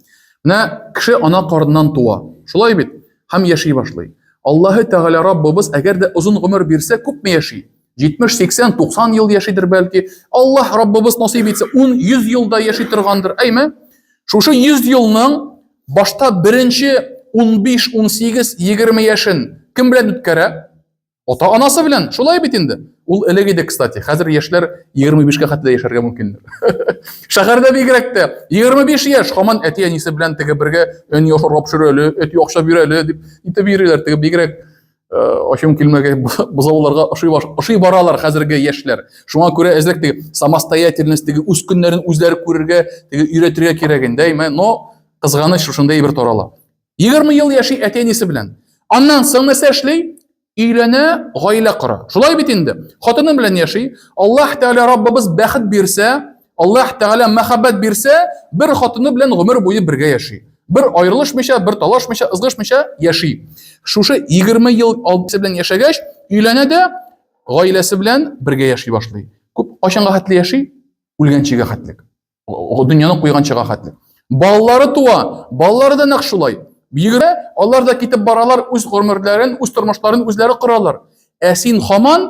Менә кеше ана карыннан туа. Шулай бит? Һәм яши башлый. Аллаһы Тәгалә Раббыбыз әгәр дә озын гомер бирсә, күпме яши? 70, 80, 90 ел яшидер бәлки. Аллаһ Раббыбыз насыйп итсә, 10, 100 ел да яши торгандыр. Әйме? Шушы 100 елның башта беренче 15, 18, 20 яшен кем белән үткәрә? Ата-анасы белән, шулай бит инде. Ул элек иде, кстати. Хәзер яшьләр 25-кә хәтле яшәргә мөмкиннәр. Шәһәрдә бигрәк тә 25 яшь һаман әти-әнисе белән теге бергә әни ашарга пешерә әле, әти акча бирә әле дип итеп йөриләр. Теге бигрәк э, ачым килмәгәй бозауларга ошый, ошый баралар хәзерге яшьләр. Шуңа күрә әзрәк теге самостоятельность, теге үз көннәрен үзләре күрергә, теге өйрәтергә кирәк инде, әйме? Но кызганыч шушындый бер тарала. 20 ел яши әти-әнисе белән. Аннан соң нәрсә эшли? Өйләнә, гаилә кора. Шулай бит инде. Хатыны белән яши. Аллаһ Тәгалә Раббыбыз бәхет бирсә, Аллаһ Тәгалә мәхәббәт бирсә, бер хатыны белән гомер буе бергә яши. Бер аерылышмыйча, бер талашмыйча, ызгышмыйча яши. Шушы 20 ел абыйсы белән яшәгәч, өйләнә дә гаиләсе белән бергә яши башлый. Күп кайчанга хәтле яши? Үлгәнчегә хәтлек. Дөньяны куйганчыга хәтле. Балалары туа, балалары да нәкъ шулай. Йөгерә, алар да китеп баралар, үз гомерләрен, үз тормышларын үзләре коралар. Ә син хаман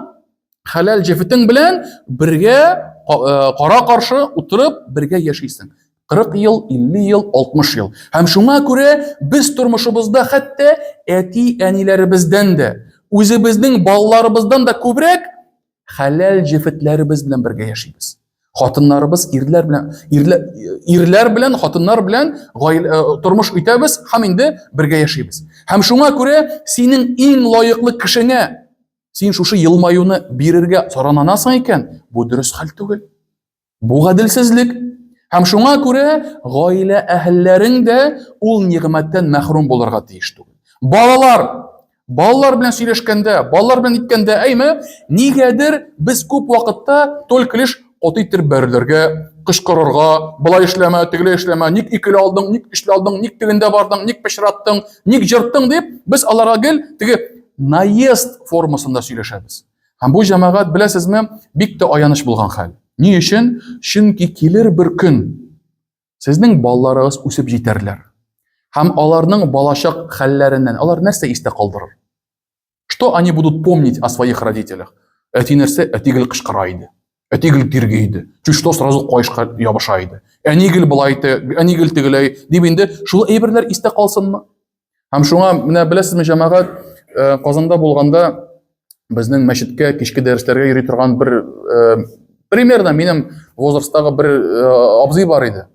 хәләл җефетең белән бергә э, кара каршы утырып бергә яшисең. 40 ел, 50 ел, 60 ел. Һәм шуңа күрә без тормышыбызда хәтта әти-әниләребездән дә, үзебезнең балаларыбыздан да күбрәк хәләл җефетләребез белән бергә яшибез. Хатыннарыбыз ирләр белән ирләр, ирләр белән хатыннар белән гаилә э, тормыш итәбез һәм инде бергә яшибез. Һәм шуңа күрә синең иң лаеклы кешеңә син шушы елмаюны бирергә сарананасың икән, бу дөрес хәл түгел. Бу гаделсезлек. Һәм шуңа күрә гаилә әһелләрең дә ул нигъмәттән мәхрүм булырга тиеш түгел. Балалар, балалар белән сөйләшкәндә, балалар белән иткәндә, әйме, нигәдер без күп вакытта только лишь каты итеп бәрелергә, кычкырырга, болай эшләмә, тегеләй эшләмә, ник икеле алдың, ник өчле алдың, ник тегендә бардың, ник пычраттың, ник җырттың дип, без аларга гел теге наезд формасында сөйләшәбез. Һәм бу җәмәгать, беләсезме, бик тә аяныч булган хәл. Ни өчен? Чөнки килер бер көн сезнең балаларыгыз үсеп җитәрләр. Һәм аларның балачак хәлләреннән алар нәрсә истә калдырыр? Что они будут помнить о своих родителях? Әти нәрсә? Әти гел кычкыра иде. Әти гел тирги иде. Чуть что сразу каешка ябыша иде. Әни гел болай итә, әни гел тегеләй дип инде шул әйберләр истә калсынмы? Һәм шуңа менә беләсезме, җәмәгать, э, Казанда булганда безнең мәчеткә кичке дәресләргә йөри торган бер э, примерно минем возрасттагы бер э, абзый бар иде.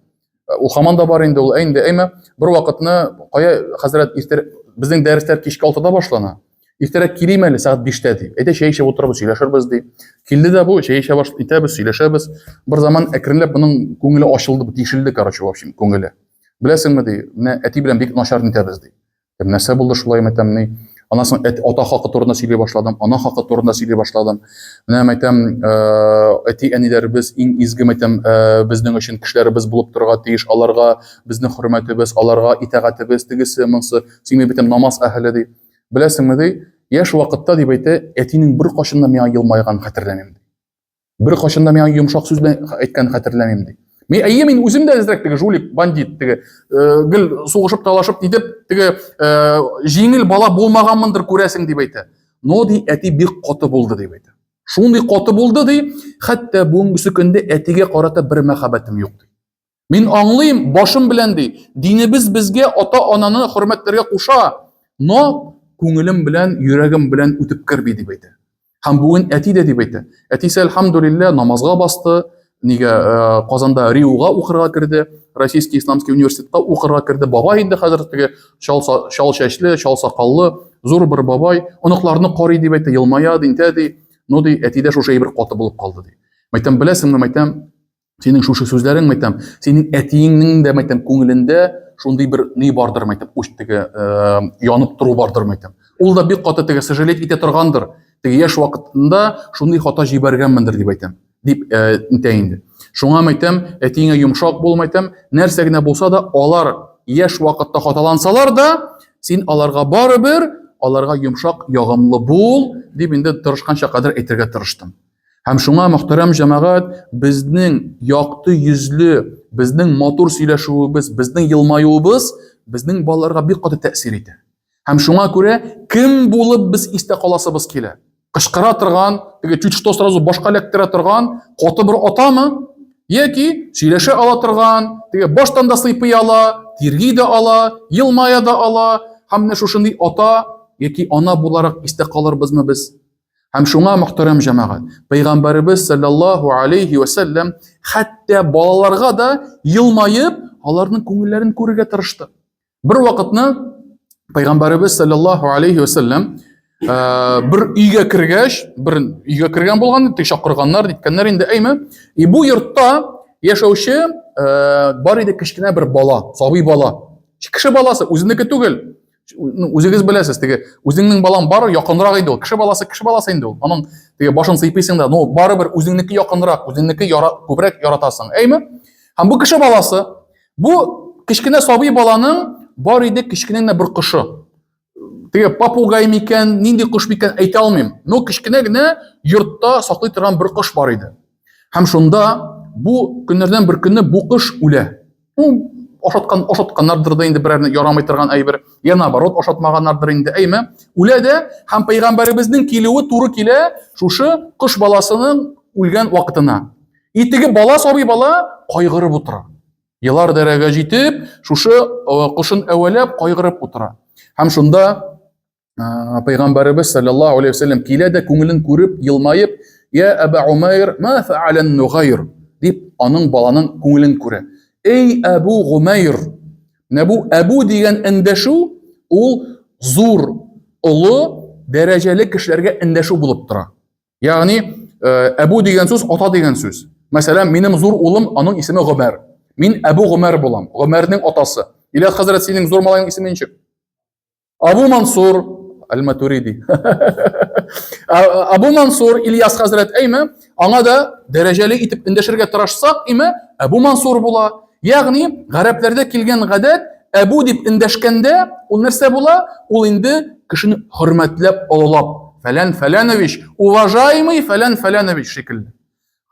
Ул һаман да бар инде ул, инде әйме, бер вакытны кая хәзрәт иртә безнең дәресләр кичке 6-да башлана. Иртәрәк килим әле сәгать 5-тә ди. Әйдә чәй эчеп утырабыз, сөйләшербез ди. Килде дә бу, чәй эчә баш итәбез, сөйләшәбез. Бер заман әкренләп моның күңеле ачылды, тишелде, короче, в общем, күңеле. Беләсеңме ди, менә әти белән бик начар нитәбез ди. Нәрсә булды шулай әйтәм, ни? Аннан соң ата хакы турында сөйли башладым, ана хакы турында сөйли башладым. Менә әйтәм, э, әти әниләребез иң изге әйтәм, э, безнең өчен кешеләребез булып торырга тиеш, аларга безнең хөрмәтебез, аларга итагатебез, тегесе, монсы. Син бит әйтәм, намаз әһеле ди. Беләсеңме ди, яшь вакытта дип әйтә, әтинең бер кашында миңа елмайганын хәтерләмим ди. Бер кашында миңа йомшак сүз белән әйткәнен хәтерләмим ди. Мин әйе, мин үзем дә әзрәк теге жулик, бандит, теге э, гел сугышып талашып нитеп, теге э, җиңел бала булмаганмындыр күрәсең дип әйтә. Но ди, әти бик каты булды дип әйтә. Шундый каты булды ди, хәтта бүгенгесе көндә әтигә карата бер мәхәббәтем юк ди. Мин аңлыйм, башым белән ди, динебез безгә ата-ананы хөрмәтләргә куша, но күңелем белән, йөрәгем белән үтеп керми дип әйтә. Һәм бүген әти дә дип әйтә. Әтисе әлхәмдулилла намазга басты, нигә э, Казанда РИУга укырга керде, Российский исламский университетка укырга керде. Бабай инде хәзер теге чал, чал чәчле, чал сакаллы, зур бер бабай, оныкларны карый дип әйтә, елмая ди, интә ди. Ну ди, әтидә шушы әйбер каты булып калды ди. Мәйтәм, беләсеңме, мәйтәм, Синең шушы сүзләрең, мәйтәм, синең әтиеңнең дә, мәйтәм, күңелендә шундый бер ни бардыр, мәйтәм, уч теге э, янып тору бардыр, мәйтәм. Ул да бик каты теге сожалеть итә торгандыр. Теге яшь вакытында шундый хата җибәргәнмендер дип әйтәм. Дип э, нитә инде. Шуңа мәйтәм, әтиеңә йомшак бул, мәйтәм, нәрсә генә булса да, алар яшь вакытта хаталансалар да, син аларга барыбер аларга йомшак, ягымлы бул, дип инде тырышканча кадәр әйтергә тырыштым. Һәм шуңа, мөхтәрәм җәмәгать, безнең якты йөзле, безнең матур сөйләшүебез, безнең елмаюыбыз безнең балаларга бик каты тәэсир итә. Һәм шуңа күрә кем булып без истә каласыбыз килә? Кычкыра торган, теге чуть что сразу башка эләктерә торган каты бер атамы? Яки сөйләшә ала торган, теге баштан да сыйпый ала, тирги дә ала, елмая да ала, һәм менә шушындый ата яки ана буларак истә калырбызмы без? Һәм шуңа мөхтәрәм җәмәгать, Пәйгамбәребез саллаллаһу алейхи ва сәлләм хәтта балаларга да елмаеп, аларның күңелләрен күрергә тырышты. Бер вакытны Пәйгамбәребез саллаллаһу алейхи ва сәлләм э, бер өйгә кергәч, бер өйгә кергән булган, тик чакырганнар, диткәннәр инде, әйме? И бу йортта яшәүче э, бар иде кечкенә бер бала, сабый бала. Кеше баласы, үзенеке түгел. Ну, үзегез беләсез, теге үзеңнең балаң бар, якынрак инде ул. Кеше баласы, кеше баласы инде ул. Аның теге башын сыйпыйсың да, но барыбер үзеңнеке якынрак, үзеңнеке яра, күбрәк яратасың. Әйме? Һәм бу кеше баласы, бу кечкенә сабый баланың бар иде кечкенә генә бер кошы. Теге попугай микән, нинди кош микән әйтә алмыйм. Но кечкенә генә йортта саклый торган бер кош бар иде. Һәм шунда бу көннәрдән бер көнне бу кош үлә. Ну, ашаткан, ашатканнардыр да инде берәрне ярамый торган әйбер, я наоборот ашатмаганнардыр инде, әйме? Үлә дә һәм пәйгамбәребезнең килүе туры килә шушы кош баласының үлгән вакытына. И теге бала, сабый бала кайгырып утыра. Елар дәрәгә җитеп, шушы э, кошын әвәләп кайгырып утыра. Һәм шунда Пәйгамбәребез саллаллаһу алейхи вәсәлләм килә дә күңелен күреп, елмаеп, "Я Аба Умайр, ма фa'ала нугайр?" дип, аның баланың күңелен күрә. Эй Абу Гумайр! Менә бу Абу дигән эндәшү ул зур, олы, дәрәҗәле кешеләргә эндәшү булып тора. Ягъни, Әбу дигән сүз ата дигән сүз. Мәсәлән, минем зур улым, аның исеме Гомәр. Мин Әбу Гомәр булам, Гомәрнең атасы. Ильяс хәзрәт, синең зур малаең исеме ничек? Абу Мансур Аль-Матуриди. Абу Мансур Ильяс хәзрәт әйме, аңа да дәрәҗәле итеп эндәшергә тырышсак, име, Абу Мансур була. Ягъни, гарәпләрдә килгән гадәт, Әбу дип эндәшкәндә, ул нәрсә була? Ул инде кешене хөрмәтләп, олылап, фәлән фәләнович, уважаемый фәлән фәләнович шикелле.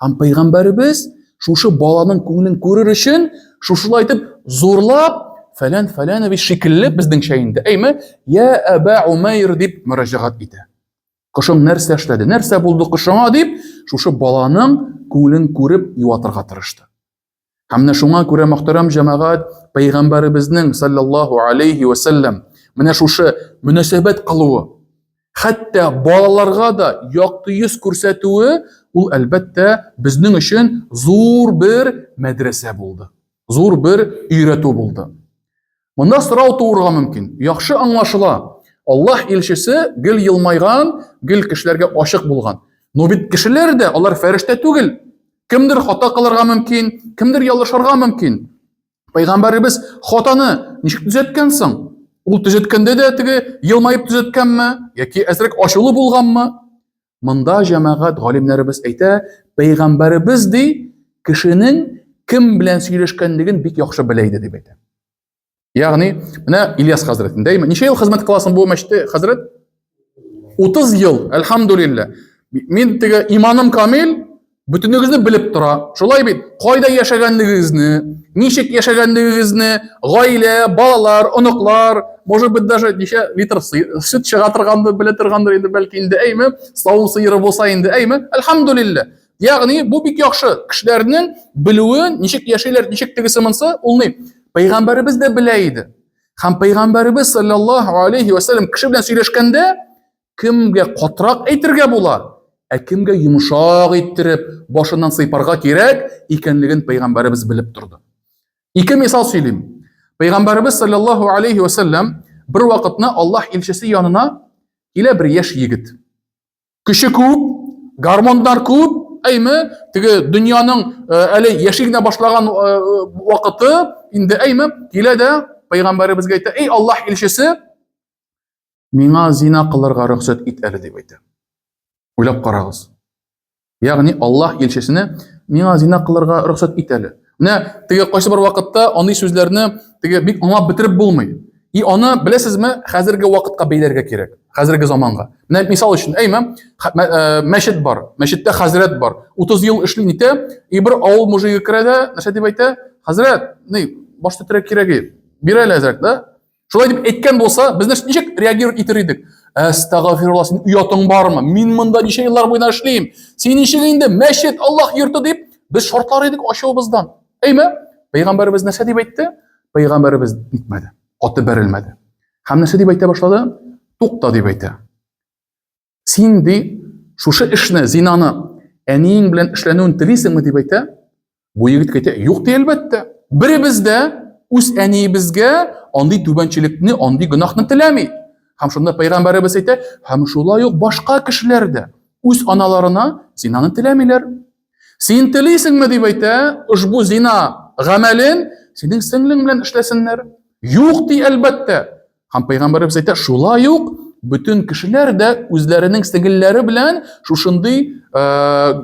Һәм пәйгамбәребез шушы баланың күңелен күрер өчен шушылай итеп зурлап фәлән фәләнович шикелле безнеңчә инде, әйме, я Әбә Умайр дип мөрәҗәгать итә. Кошың нәрсә эшләде, нәрсә булды кошыңа дип, шушы баланың күңелен күреп юатырга тырышты. Һәм менә шуңа күрә мөхтәрәм җәмәгать пәйгамбәребезнең саллаллаһу алейхи ва сәлләм менә шушы мөнәсәбәт кылуы. Хәтта балаларга да якты йөз күрсәтүе, ул әлбәттә безнең өчен зур бер мәдрәсә булды. Зур бер өйрәтү булды. Монда сорау туырга мөмкин. Яхшы аңлашыла. Аллаһ илчесе гел елмайган, гел кешеләргә ачык булган. Но бит кешеләр дә алар фәрештә түгел. Кемдер хата кылырга мөмкин, кемдер ялгышырга мөмкин. Пәйгамбәребез хатаны ничек төзәткән соң? Ул төзәткәндә дә теге елмаеп төзәткәнме яки әзрәк ачулы булганмы? Монда җәмәгать галимнәребез әйтә, пәйгамбәребез ди, кешенең кем белән сөйләшкәнлеген бик яхшы белә иде дип әйтә. Ягъни, менә Ильяс хәзрәт, дәйме? Ничә ел хезмәт кыласың бу мәчеттә, хәзрәт? 30 ел, әлхәмдүлилләһ. Мин теге иманым камил, бөтенегезне белеп тора. Шулай бит, кайда яшәгәнлегегезне, ничек яшәгәнлегегезне, гаилә, балалар, оныклар, может быть, даже ничә литр сөт чыга торгандыр, белә торгандыр инде, бәлки инде, әйме, савым сыеры булса инде, әйме, әлхәмдүлилләһ. Ягъни бу бик яхшы. Кешеләрнең белүе, ничек яшиләр, ничек тегесе монсы, ул ни? Пәйгамбәребез дә белә иде. Һәм пәйгамбәребез саллаллаһу алейхи ва саллям кеше белән сөйләшкәндә кемгә катырак әйтергә була, ә кемгә йомшак иттереп башыннан сыйпарга кирәк икәнлеген пәйгамбәребез белеп торды. Ике мисал сөйлим. Пәйгамбәребез саллаллаһу алейхи ва саллям бер вакытны Аллаһ илчесе янына килә бер яшь егет. Көче күп, гормоннар күп, әйме, теге дөньяның э, әле яши генә башлаган э, вакыты инде әйме, килә дә пәйгамбәребезгә әйтә, "Эй Аллаһ илчесе, миңа зина кылырга рөхсәт ит әле" дип әйтә. Уйлап карагыз. Ягъни Аллаһ илчесенә миңа зина кылырга рөхсәт ит әле. Менә теге кайсы бер вакытта андый сүзләрне теге бик аңлап бетереп булмый. И аны беләсезме, хәзерге вакытка бәйләргә кирәк, хәзерге заманга. Менә мисал өчен, әйме, э, мәчет бар, мәчеттә хәзрәт бар. 30 ел эшли нитә, и бер авыл мужигы керә дә, нәрсә дип әйтә? Хәзрәт, ни, баш төтрәк кирәге, бир әле әзрәк, да? Шулай дип әйткән булса, без ничек реагировать итер идек? Әстәгъфирулла, син оятың бармы? Мин монда ничә еллар буена эшлим. Син ничек инде мәчет, Аллаһ йорты дип, без шартлар идек ачуыбыздан. Әйме? Пәйгамбәребез нәрсә дип әйтте? Пәйгамбәребез нитмәде, каты бәрелмәде. Һәм нәрсә дип әйтә башлады? Тукта дип әйтә. Син ди, шушы эшне, зинаны әниең белән эшләнүен телисеңме дип әйтә. Бу егет әйтә, юк ди әлбәттә. Беребез дә үз әниебезгә андый түбәнчелекне, андый гөнаһны теләми. Һәм шунда пәйгамбәребез әйтә, һәм шулай ук башка кешеләр дә үз аналарына зинаны теләмиләр. Син телисеңме дип әйтә, ошбу зина гамәлен синең сеңлең белән эшләсеннәр. Юк ди әлбәттә. Һәм пәйгамбәребез әйтә, шулай ук бөтен кешеләр дә үзләренең сеңелләре белән шушындый э,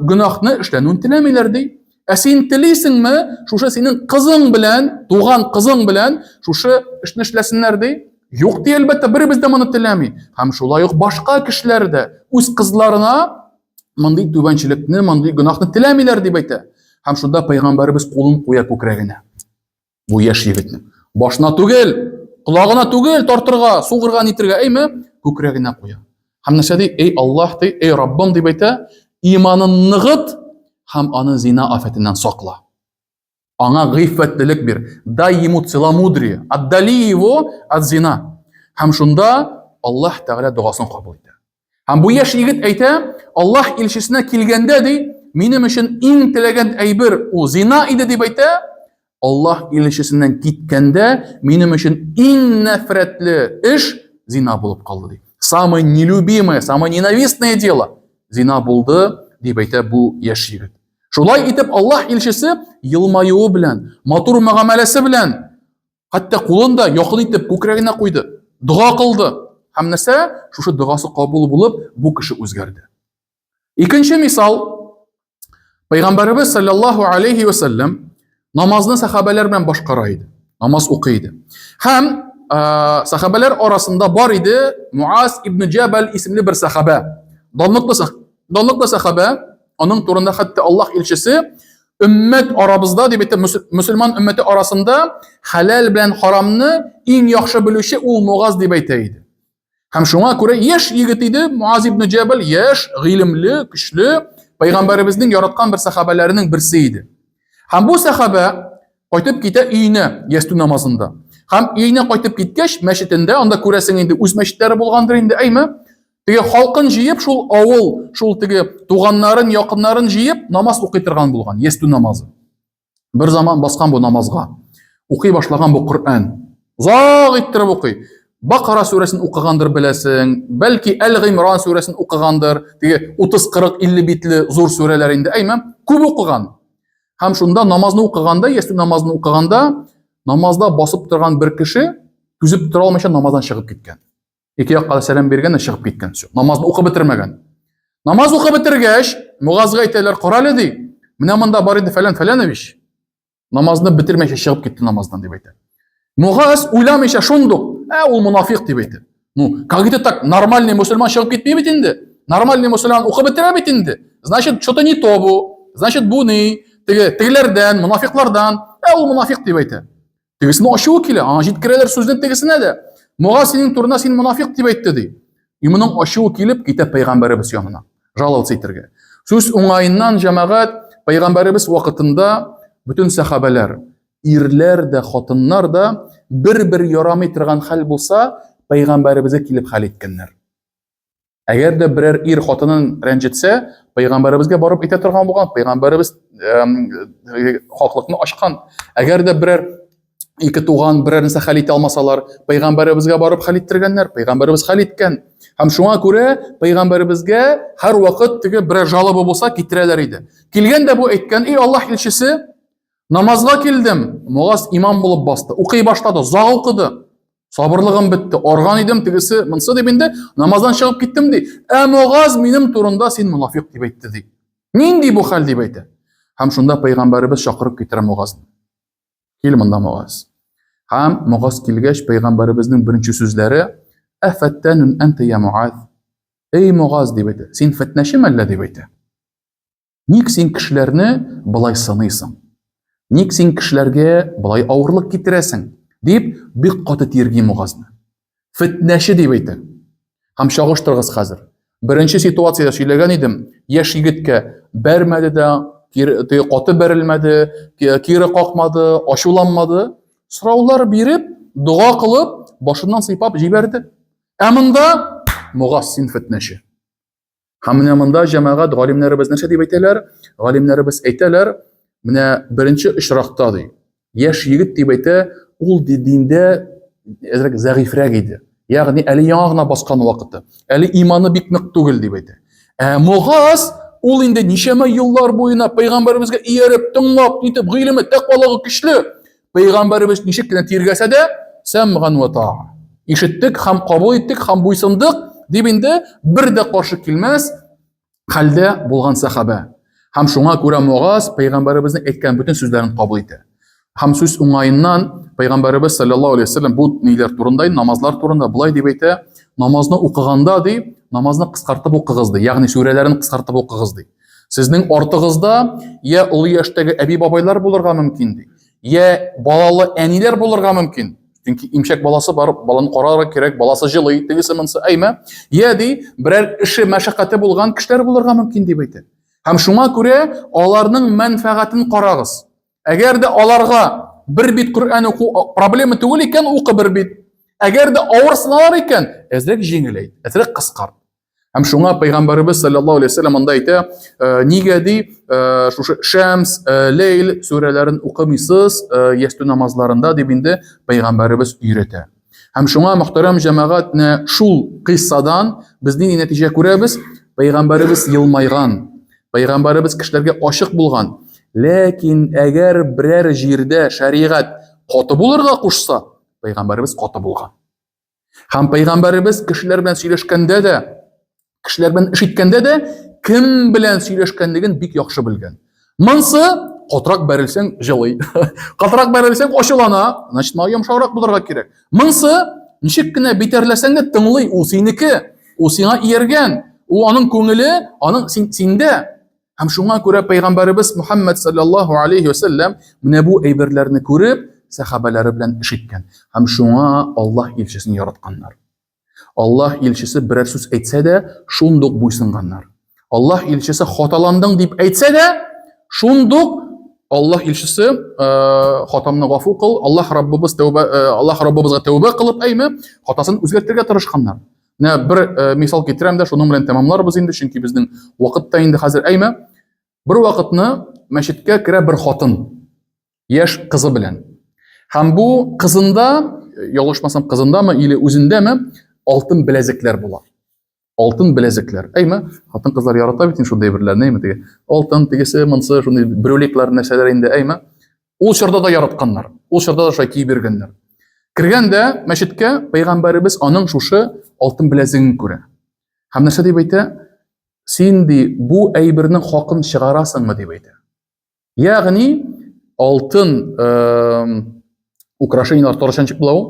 гөнаһны эшләнүен теләмиләр ди. Ә син телисеңме, шушы синең кызың белән, туган кызың белән шушы эшне эшләсеннәр ди? Юк ди, әлбәттә, беребез дә моны теләми. Һәм шулай ук башка кешеләр дә үз кызларына мондый түбәнчелекне, мондый гөнаһны теләмиләр дип әйтә. Һәм шунда пәйгамбәребез кулын куя күкрәгенә. Бу яшь егетнең. Башына түгел, колагына түгел, тартырга, сугырга, нитергә, әйме, күкрәгенә куя. Һәм нәрсә ди? Эй Аллаһ ди, эй Раббым дип әйтә, иманын ныгыт һәм аны зина афәтеннән сакла. Аңа гыйффәтлелек бир. Дай ему целомудрие, отдали его от зина. Һәм шунда Аллаһ Тәгалә догасын кабул итә. Һәм бу яшь егет әйтә, Аллаһ илчесенә килгәндә ди, минем өчен иң теләгән әйбер ул зина иде дип әйтә. Аллаһ илчесеннән киткәндә минем өчен иң нәфрәтле эш зина булып калды ди. Самое нелюбимое, самое ненавистное дело зина булды дип әйтә бу яшь егет. Шулай итеп Аллаһ илчесе елмаюы белән, матур мөгамәләсе белән Хәтта кулын да якын итеп күкрәгенә куйды. Дога кылды. Һәм нәрсә? Шушы догасы кабул булып, бу кеше үзгәрде. Икенче мисал. Пәйгамбәребез саллаллаһу алейхи ва саллям намазны сахабәләр белән башкара иде. Намаз укый иде. Һәм э, сахабәләр арасында бар иде Муаз ибн Җәбәл исемле бер сахабә. Данлыклы, данлыклы сахабә, аның турында хәтта Аллаһ илчесе Өммәт арабызда дип әйтә, мөселман өммәте арасында хәләл белән харамны иң яхшы белүче ул Мугаз дип әйтә иде. Һәм шуңа күрә яшь егет иде Муаз ибн Җәбәл, яшь, гыйлемле, көчле, пәйгамбәребезнең яраткан бер сәхабәләренең берсе иде. Һәм бу сәхабә кайтып китә өенә ястү намазында. Һәм өенә кайтып киткәч, мәчетендә, анда күрәсең инде үз мәчетләре булгандыр инде, әйме? Теге халкын җыеп, шул авыл, шул теге туганнарын, якыннарын җыеп, намаз укый торган булган, ястү намазы. Бер заман баскан бу намазга. Укый башлаган бу Коръән. Озак иттереп укый. Бакара сүрәсен укыгандыр беләсең, бәлки Әл-Гыймран сүрәсен укыгандыр. Теге 30, 40, 50 битле зур сүрәләр инде, әйме? Күп укыган. Һәм шунда намазны укыганда, ястү намазын укыганда, намазда басып торган бер кеше түзеп тора алмыйча намаздан чыгып киткән. Ике якка да сәлам биргән дә чыгып киткән. Все. Намазны укып бетермәгән. Намаз укып бетергәч, Мугазга әйтәләр, карале ди. Менә монда бар иде фәлән фәләнович. Намазны бетермәйчә чыгып китте намаздан дип әйтә. Мугаз уйламыйча шундук, ә ул мунафик дип әйтә. Ну, как это так? Нормальный мусульман чыгып китми бит инде. Нормальный мусульман укып бетерә бит инде. Значит, что-то не то бу. Значит, бу ни? Теге, тегеләрдән, мунафиклардан. Ә ул мунафик дип әйтә. Тегесенә ачуы килә, аңа җиткерәләр сүзне тегесенә дә. Мугаз синең турында син мунафик дип әйтте ди. И моның ачуы килеп китә пәйгамбәребез янына. Жаловаться итәргә. Сүз уңаеннан җәмәгать пәйгамбәребез вакытында бөтен сәхабәләр, ирләр дә, хатыннар да бер-бер ярамый торган хәл булса, пәйгамбәребезгә килеп хәл иткәннәр. Әгәр дә берәр ир хатынын рәнҗетсә, пәйгамбәребезгә барып әйтә торган булган, пәйгамбәребез хаклыкны ачкан. Әгәр дә берәр ике туган берәр нәрсә хәл итә алмасалар, пәйгамбәребезгә барып хәл иттергәннәр, пәйгамбәребез хәл иткән. Һәм шуңа күрә пәйгамбәребезгә һәрвакыт теге берәр жалоба булса китерәләр иде. Килгән дә бу әйткән, "Эй Аллаһ илчесе, намазга килдем." Мугаз имам булып басты. Укый башлады, озак укыды. Сабырлыгым бетте, арган идем, тегесе, монсы дип инде намаздан чыгып киттем ди. Ә Мугаз минем турында син мунафик дип әйтте ди. Нинди бу хәл дип әйтә. Һәм шунда пәйгамбәребез чакырып китерә Мугазны. Кил монда Мугаз. Һәм Мугаз килгәч, пәйгамбәребезнең беренче сүзләре: "Әфәттәнун әнтә я Муаз?" Эй Мугаз дип әйтә. Син фетнәче мәллә дип әйтә. Ник син кешеләрне болай сыныйсың? Ник син кешеләргә болай авырлык китерәсең? дип бик каты тирги Мугазны. Фетнәче дип әйтә. Һәм чагыштырыгыз хәзер. Беренче ситуациядә сөйләгән идем, яшь егеткә бәрмәде дә, кире, каты бәрелмәде, кире какмады, ачуланмады. Сораулар биреп, дога кылып, башыннан сыйпап җибәрде. Ә монда Мугаз син фетнәче. Һәм менә монда җәмәгать галимнәребез нәрсә дип әйтәләр? Галимнәребез әйтәләр, менә беренче очракта ди, яшь егет дип әйтә, ул ди диндә әзрәк зәгыйфрәк иде. Ягъни әле яңа гына баскан вакыты. Әле иманы бик нык түгел дип әйтә. Ә Мугаз ул инде ничәмә еллар буена пәйгамбәребезгә ияреп, тыңлап, нитеп, гыйлеме, тәкъвалыгы көчле. Пәйгамбәребез ничек кенә тиргәсә дә, сәмган ва таа. Ишеттек һәм кабул иттек һәм буйсындык дип инде бер дә каршы килмәс хәлдә булган сәхабә. Һәм шуңа күрә Мугаз пәйгамбәребезнең әйткән бөтен сүзләрен кабул итә. Һәм сүз уңаеннан пәйгамбәребез саллаллаһу алейһи вәсәлләм бу ниләр турында, намазлар турында былай дип әйтә: намазны укыганда ди, намазны кыскартып укыгыз ди, ягъни сүрәләрен кыскартып укыгыз ди. Сезнең артыгызда я олы яшьтәге әби-бабайлар булырга мөмкин ди, я балалы әниләр булырга мөмкин. Чөнки имчәк баласы бар, баланы карарга кирәк, баласы җылый, тегесе монсы, әйме? Я ди, берәр эше, мәшәкате булган кешеләр булырга мөмкин дип әйтә. Һәм шуңа күрә аларның мәнфәгатен карагыз. Әгәр дә аларга бер бит Коръән уку проблема түгел икән, укы бер бит. Әгәр дә авыр сыналар икән, әзрәк җиңеләйт, әзрәк кыскарт. Һәм шуңа пәйгамбәребез саллаллаһу алейһи вәсәлләм монда әйтә, «Э, нигә ди, э, шушы Шәмс, э, Ләйл сүрәләрен укымыйсыз ястү намазларында дип инде пәйгамбәребез өйрәтә. Һәм шуңа мөхтәрәм җәмәгать менә шул кыйссадан без нинди нәтиҗә күрәбез? Пәйгамбәребез елмайган, пәйгамбәребез кешеләргә ачык булган. Ләкин әгәр берәр җирдә шәригать каты булырга кушса, пәйгамбәребез каты булган. Һәм пәйгамбәребез кешеләр белән сөйләшкәндә дә, кешеләр белән эш иткәндә дә кем белән сөйләшкәнлеген бик яхшы белгән. Монсы катырак бәрелсәң җылый. Катырак бәрелсәң ачулана, значит, моңа йомшаграк булырга кирәк. Монсы ничек кенә битәрләсәң дә тыңлый, ул синеке, ул сиңа ияргән, ул аның күңеле, аның син, синдә. Һәм шуңа күрә пәйгамбәребез Мухаммад саллаллаһу алейхи ва сәлләм менә бу әйберләрне күреп, сәхабәләре белән эш иткән. Һәм шуңа Аллаһ илчесен яратканнар. Аллаһ илчесе берәр сүз әйтсә дә, шундук буйсынганнар. Аллаһ илчесе хаталандың дип әйтсә дә, шундук Аллаһ илчесе э, хатамны гафу кыл, Аллаһ Раббыбыз тәүбә, э, Аллаһ Раббыбызга тәүбә кылып әйме, хатасын үзгәртергә тырышканнар. Менә бер э, мисал китерәм дә, шуның белән тәмамларбыз инде, чөнки безнең вакыт та инде хәзер әйме. Бер вакытны мәчеткә керә бер хатын, яшь кызы белән. Һәм бу кызында, ялгышмасам, кызындамы или үзендәме, алтын беләзекләр була. Алтын беләзекләр. Әйме, хатын-кызлар ярата бит инде шундый әйберләрне, әйме теге. Алтын, тегесе, монсы, шундый брюликлар, нәрсәләр инде, әйме. Ул чорда да яратканнар. Ул чорда да шулай киеп йөргәннәр. Кергәндә мәчеткә пәйгамбәребез аның шушы алтын беләзеген күрә. Һәм нәрсә дип әйтә? Син ди, бу әйбернең хакын чыгарасыңмы дип әйтә. Ягъни алтын украшениелар татарча ничек була ул?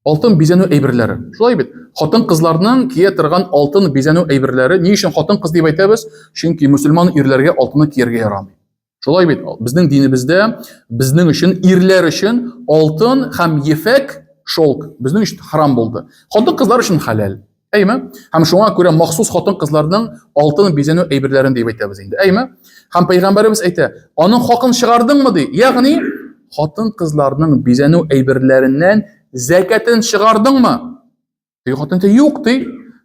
Алтын бизәнү әйберләре. Шулай бит. Хатын-кызларның кия торган алтын бизәнү әйберләре. Ни өчен хатын-кыз дип әйтәбез? Чөнки мөселман ирләргә алтыны кияргә ярамый. Шулай бит. Безнең динебездә безнең өчен ирләр өчен алтын һәм ефәк шелк безнең өчен харам булды. Хатын-кызлар өчен хәләл. Әйме? Һәм шуңа күрә махсус хатын-кызларның алтын бизәнү әйберләрен дип әйтәбез инде. Әйме? Һәм пәйгамбәребез әйтә, аның хакын чыгардыңмы ди? Ягъни хатын-кызларның бизәнү әйберләреннән зәкәтен чыгардыңмы? Теге хатын әйтә, юк ди.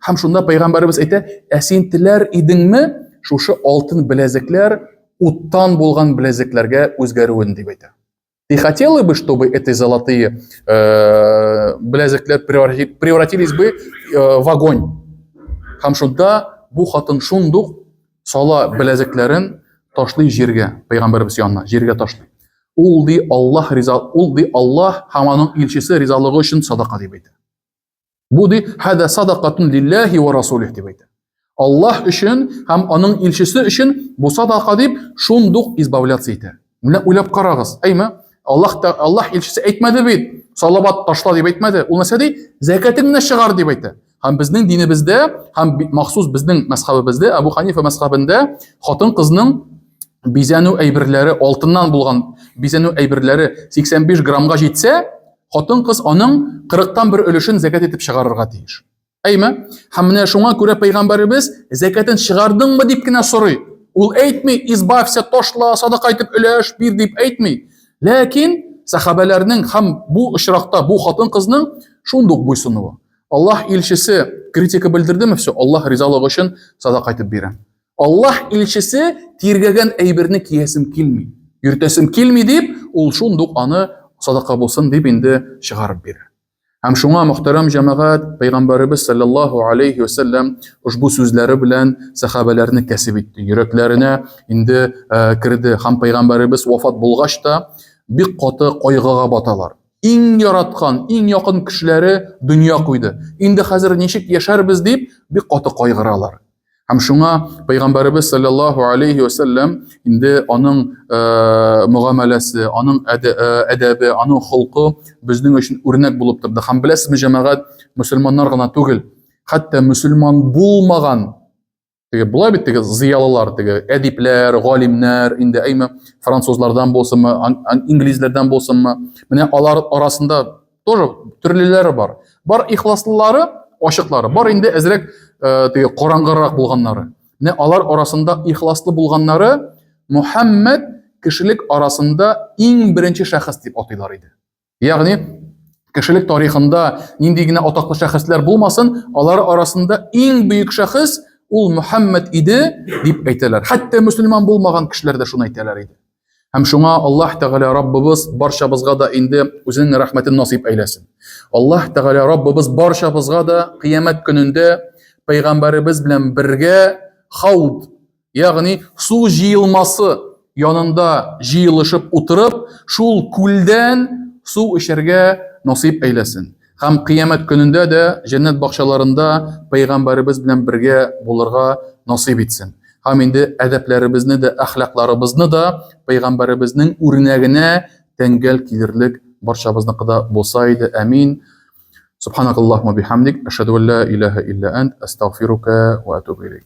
Һәм шунда пәйгамбәребез әйтә, ә син теләр идеңме шушы алтын беләзекләр уттан булган беләзекләргә үзгәрүен дип әйтә. Ты хотела бы, чтобы эти золотые э, беләзекләр превратились бы э, в огонь? Һәм шунда бу хатын шундук сала беләзекләрен ташлый җиргә, пәйгамбәребез янына, җиргә ташлый. Ул ди Аллаһ риза, ул ди Аллаһ һәм аның илчесе ризалыгы өчен садака дип әйтә. Бу ди, хәдә садакатун лилләһи ва расулих дип әйтә. Аллаһ өчен һәм аның илчесе өчен бу садака дип шундук избавляться итә. Менә уйлап карагыз, әйме? Аллаһ та Аллаһ илчесе әйтмәде бит, салават ташла дип әйтмәде. Ул нәрсә ди? Зәкәтеңне чыгар дип әйтә. Һәм безнең динебездә, һәм махсус безнең мәзхәбебездә, Абу Ханифа мәзхәбендә хатын-кызның бизәнү әйберләре, алтыннан булган бизәнү әйберләре 85 граммга җитсә, хатын-кыз аның 40-тан бер өлешен зәкәт итеп чыгарырга тиеш. Әйме? Һәм менә шуңа күрә пәйгамбәребез зәкәтен чыгардыңмы дип кенә сорый. Ул әйтми, избавься, ташла, садака итеп өләш, бир дип әйтми. Ләкин сәхабәләрнең һәм бу очракта бу хатын-кызның шундук буйсынуы. Аллаһ илчесе критика белдердеме, все, Аллаһ ризалыгы өчен садака итеп бирә. Аллаһ илчесе тиргәгән әйберне киясем килми, йөртәсем килми дип, ул шундук аны садака булсын дип инде чыгарып бирә. Һәм шуңа мөхтәрәм җәмәгать, пәйгамбәребез саллаллаһу алейхи вәсәлләм ошбу сүзләре белән сәхабәләрне кәсеп итте, йөрәкләренә инде э, керде. Һәм пәйгамбәребез вафат булгач та бик каты кайгыга баталар. Иң яраткан, иң якын кешеләре дөнья куйды. Инде хәзер ничек яшәрбез дип бик каты кайгыралар. Һәм шуңа Пәйгамбәребез саллаллаһу алейхи ва сәлләм инде аның э, мөгамәләсе, аның э, әдәбе, аның холкы безнең өчен үрнәк булып торды. Һәм беләсезме, җәмәгать, мөселманнар гына түгел, хәтта мөселман булмаган теге була бит теге зыялылар, теге әдипләр, галимнәр, инде әйме французлардан булсынмы, инглизләрдән булсынмы, менә алар арасында Тоже төрлеләре бар. Бар ихласлылары, ачыклары, бар инде әзрәк э, теге караңгырак булганнары. Менә алар арасында ихласлы булганнары Мухаммад кешелек арасында иң беренче шәхес дип атыйлар иде. Ягъни кешелек тарихында нинди генә атаклы шәхесләр булмасын, алар арасында иң бөек шәхес ул Мухаммад иде дип әйтәләр. Хәтта мөселман булмаган кешеләр дә шуны әйтәләр иде. Һәм шуңа Аллаһ Тәгалә Раббыбыз барчабызга да инде үзенең рәхмәтен насыйп әйләсен. Аллаһ Тәгалә Раббыбыз барчабызга да кыямәт көнендә пәйгамбәребез белән бергә хауд, ягъни су җыелмасы янында җыелышып утырып, шул күлдән су эчәргә насыйп әйләсен. Һәм кыямәт көнендә дә җәннәт бакчаларында пәйгамбәребез белән бергә булырга насыйп итсен. Һәм инде әдәпләребезне дә, әхлакларыбызны да пәйгамбәребезнең үрнәгенә тәңгәл килерлек барчабызныкы да булса иде. Әмин. Субханакаллаһумма бихамдик, ашһаду ан ла илаһа илля ант, астагфирука ва атубу илейк.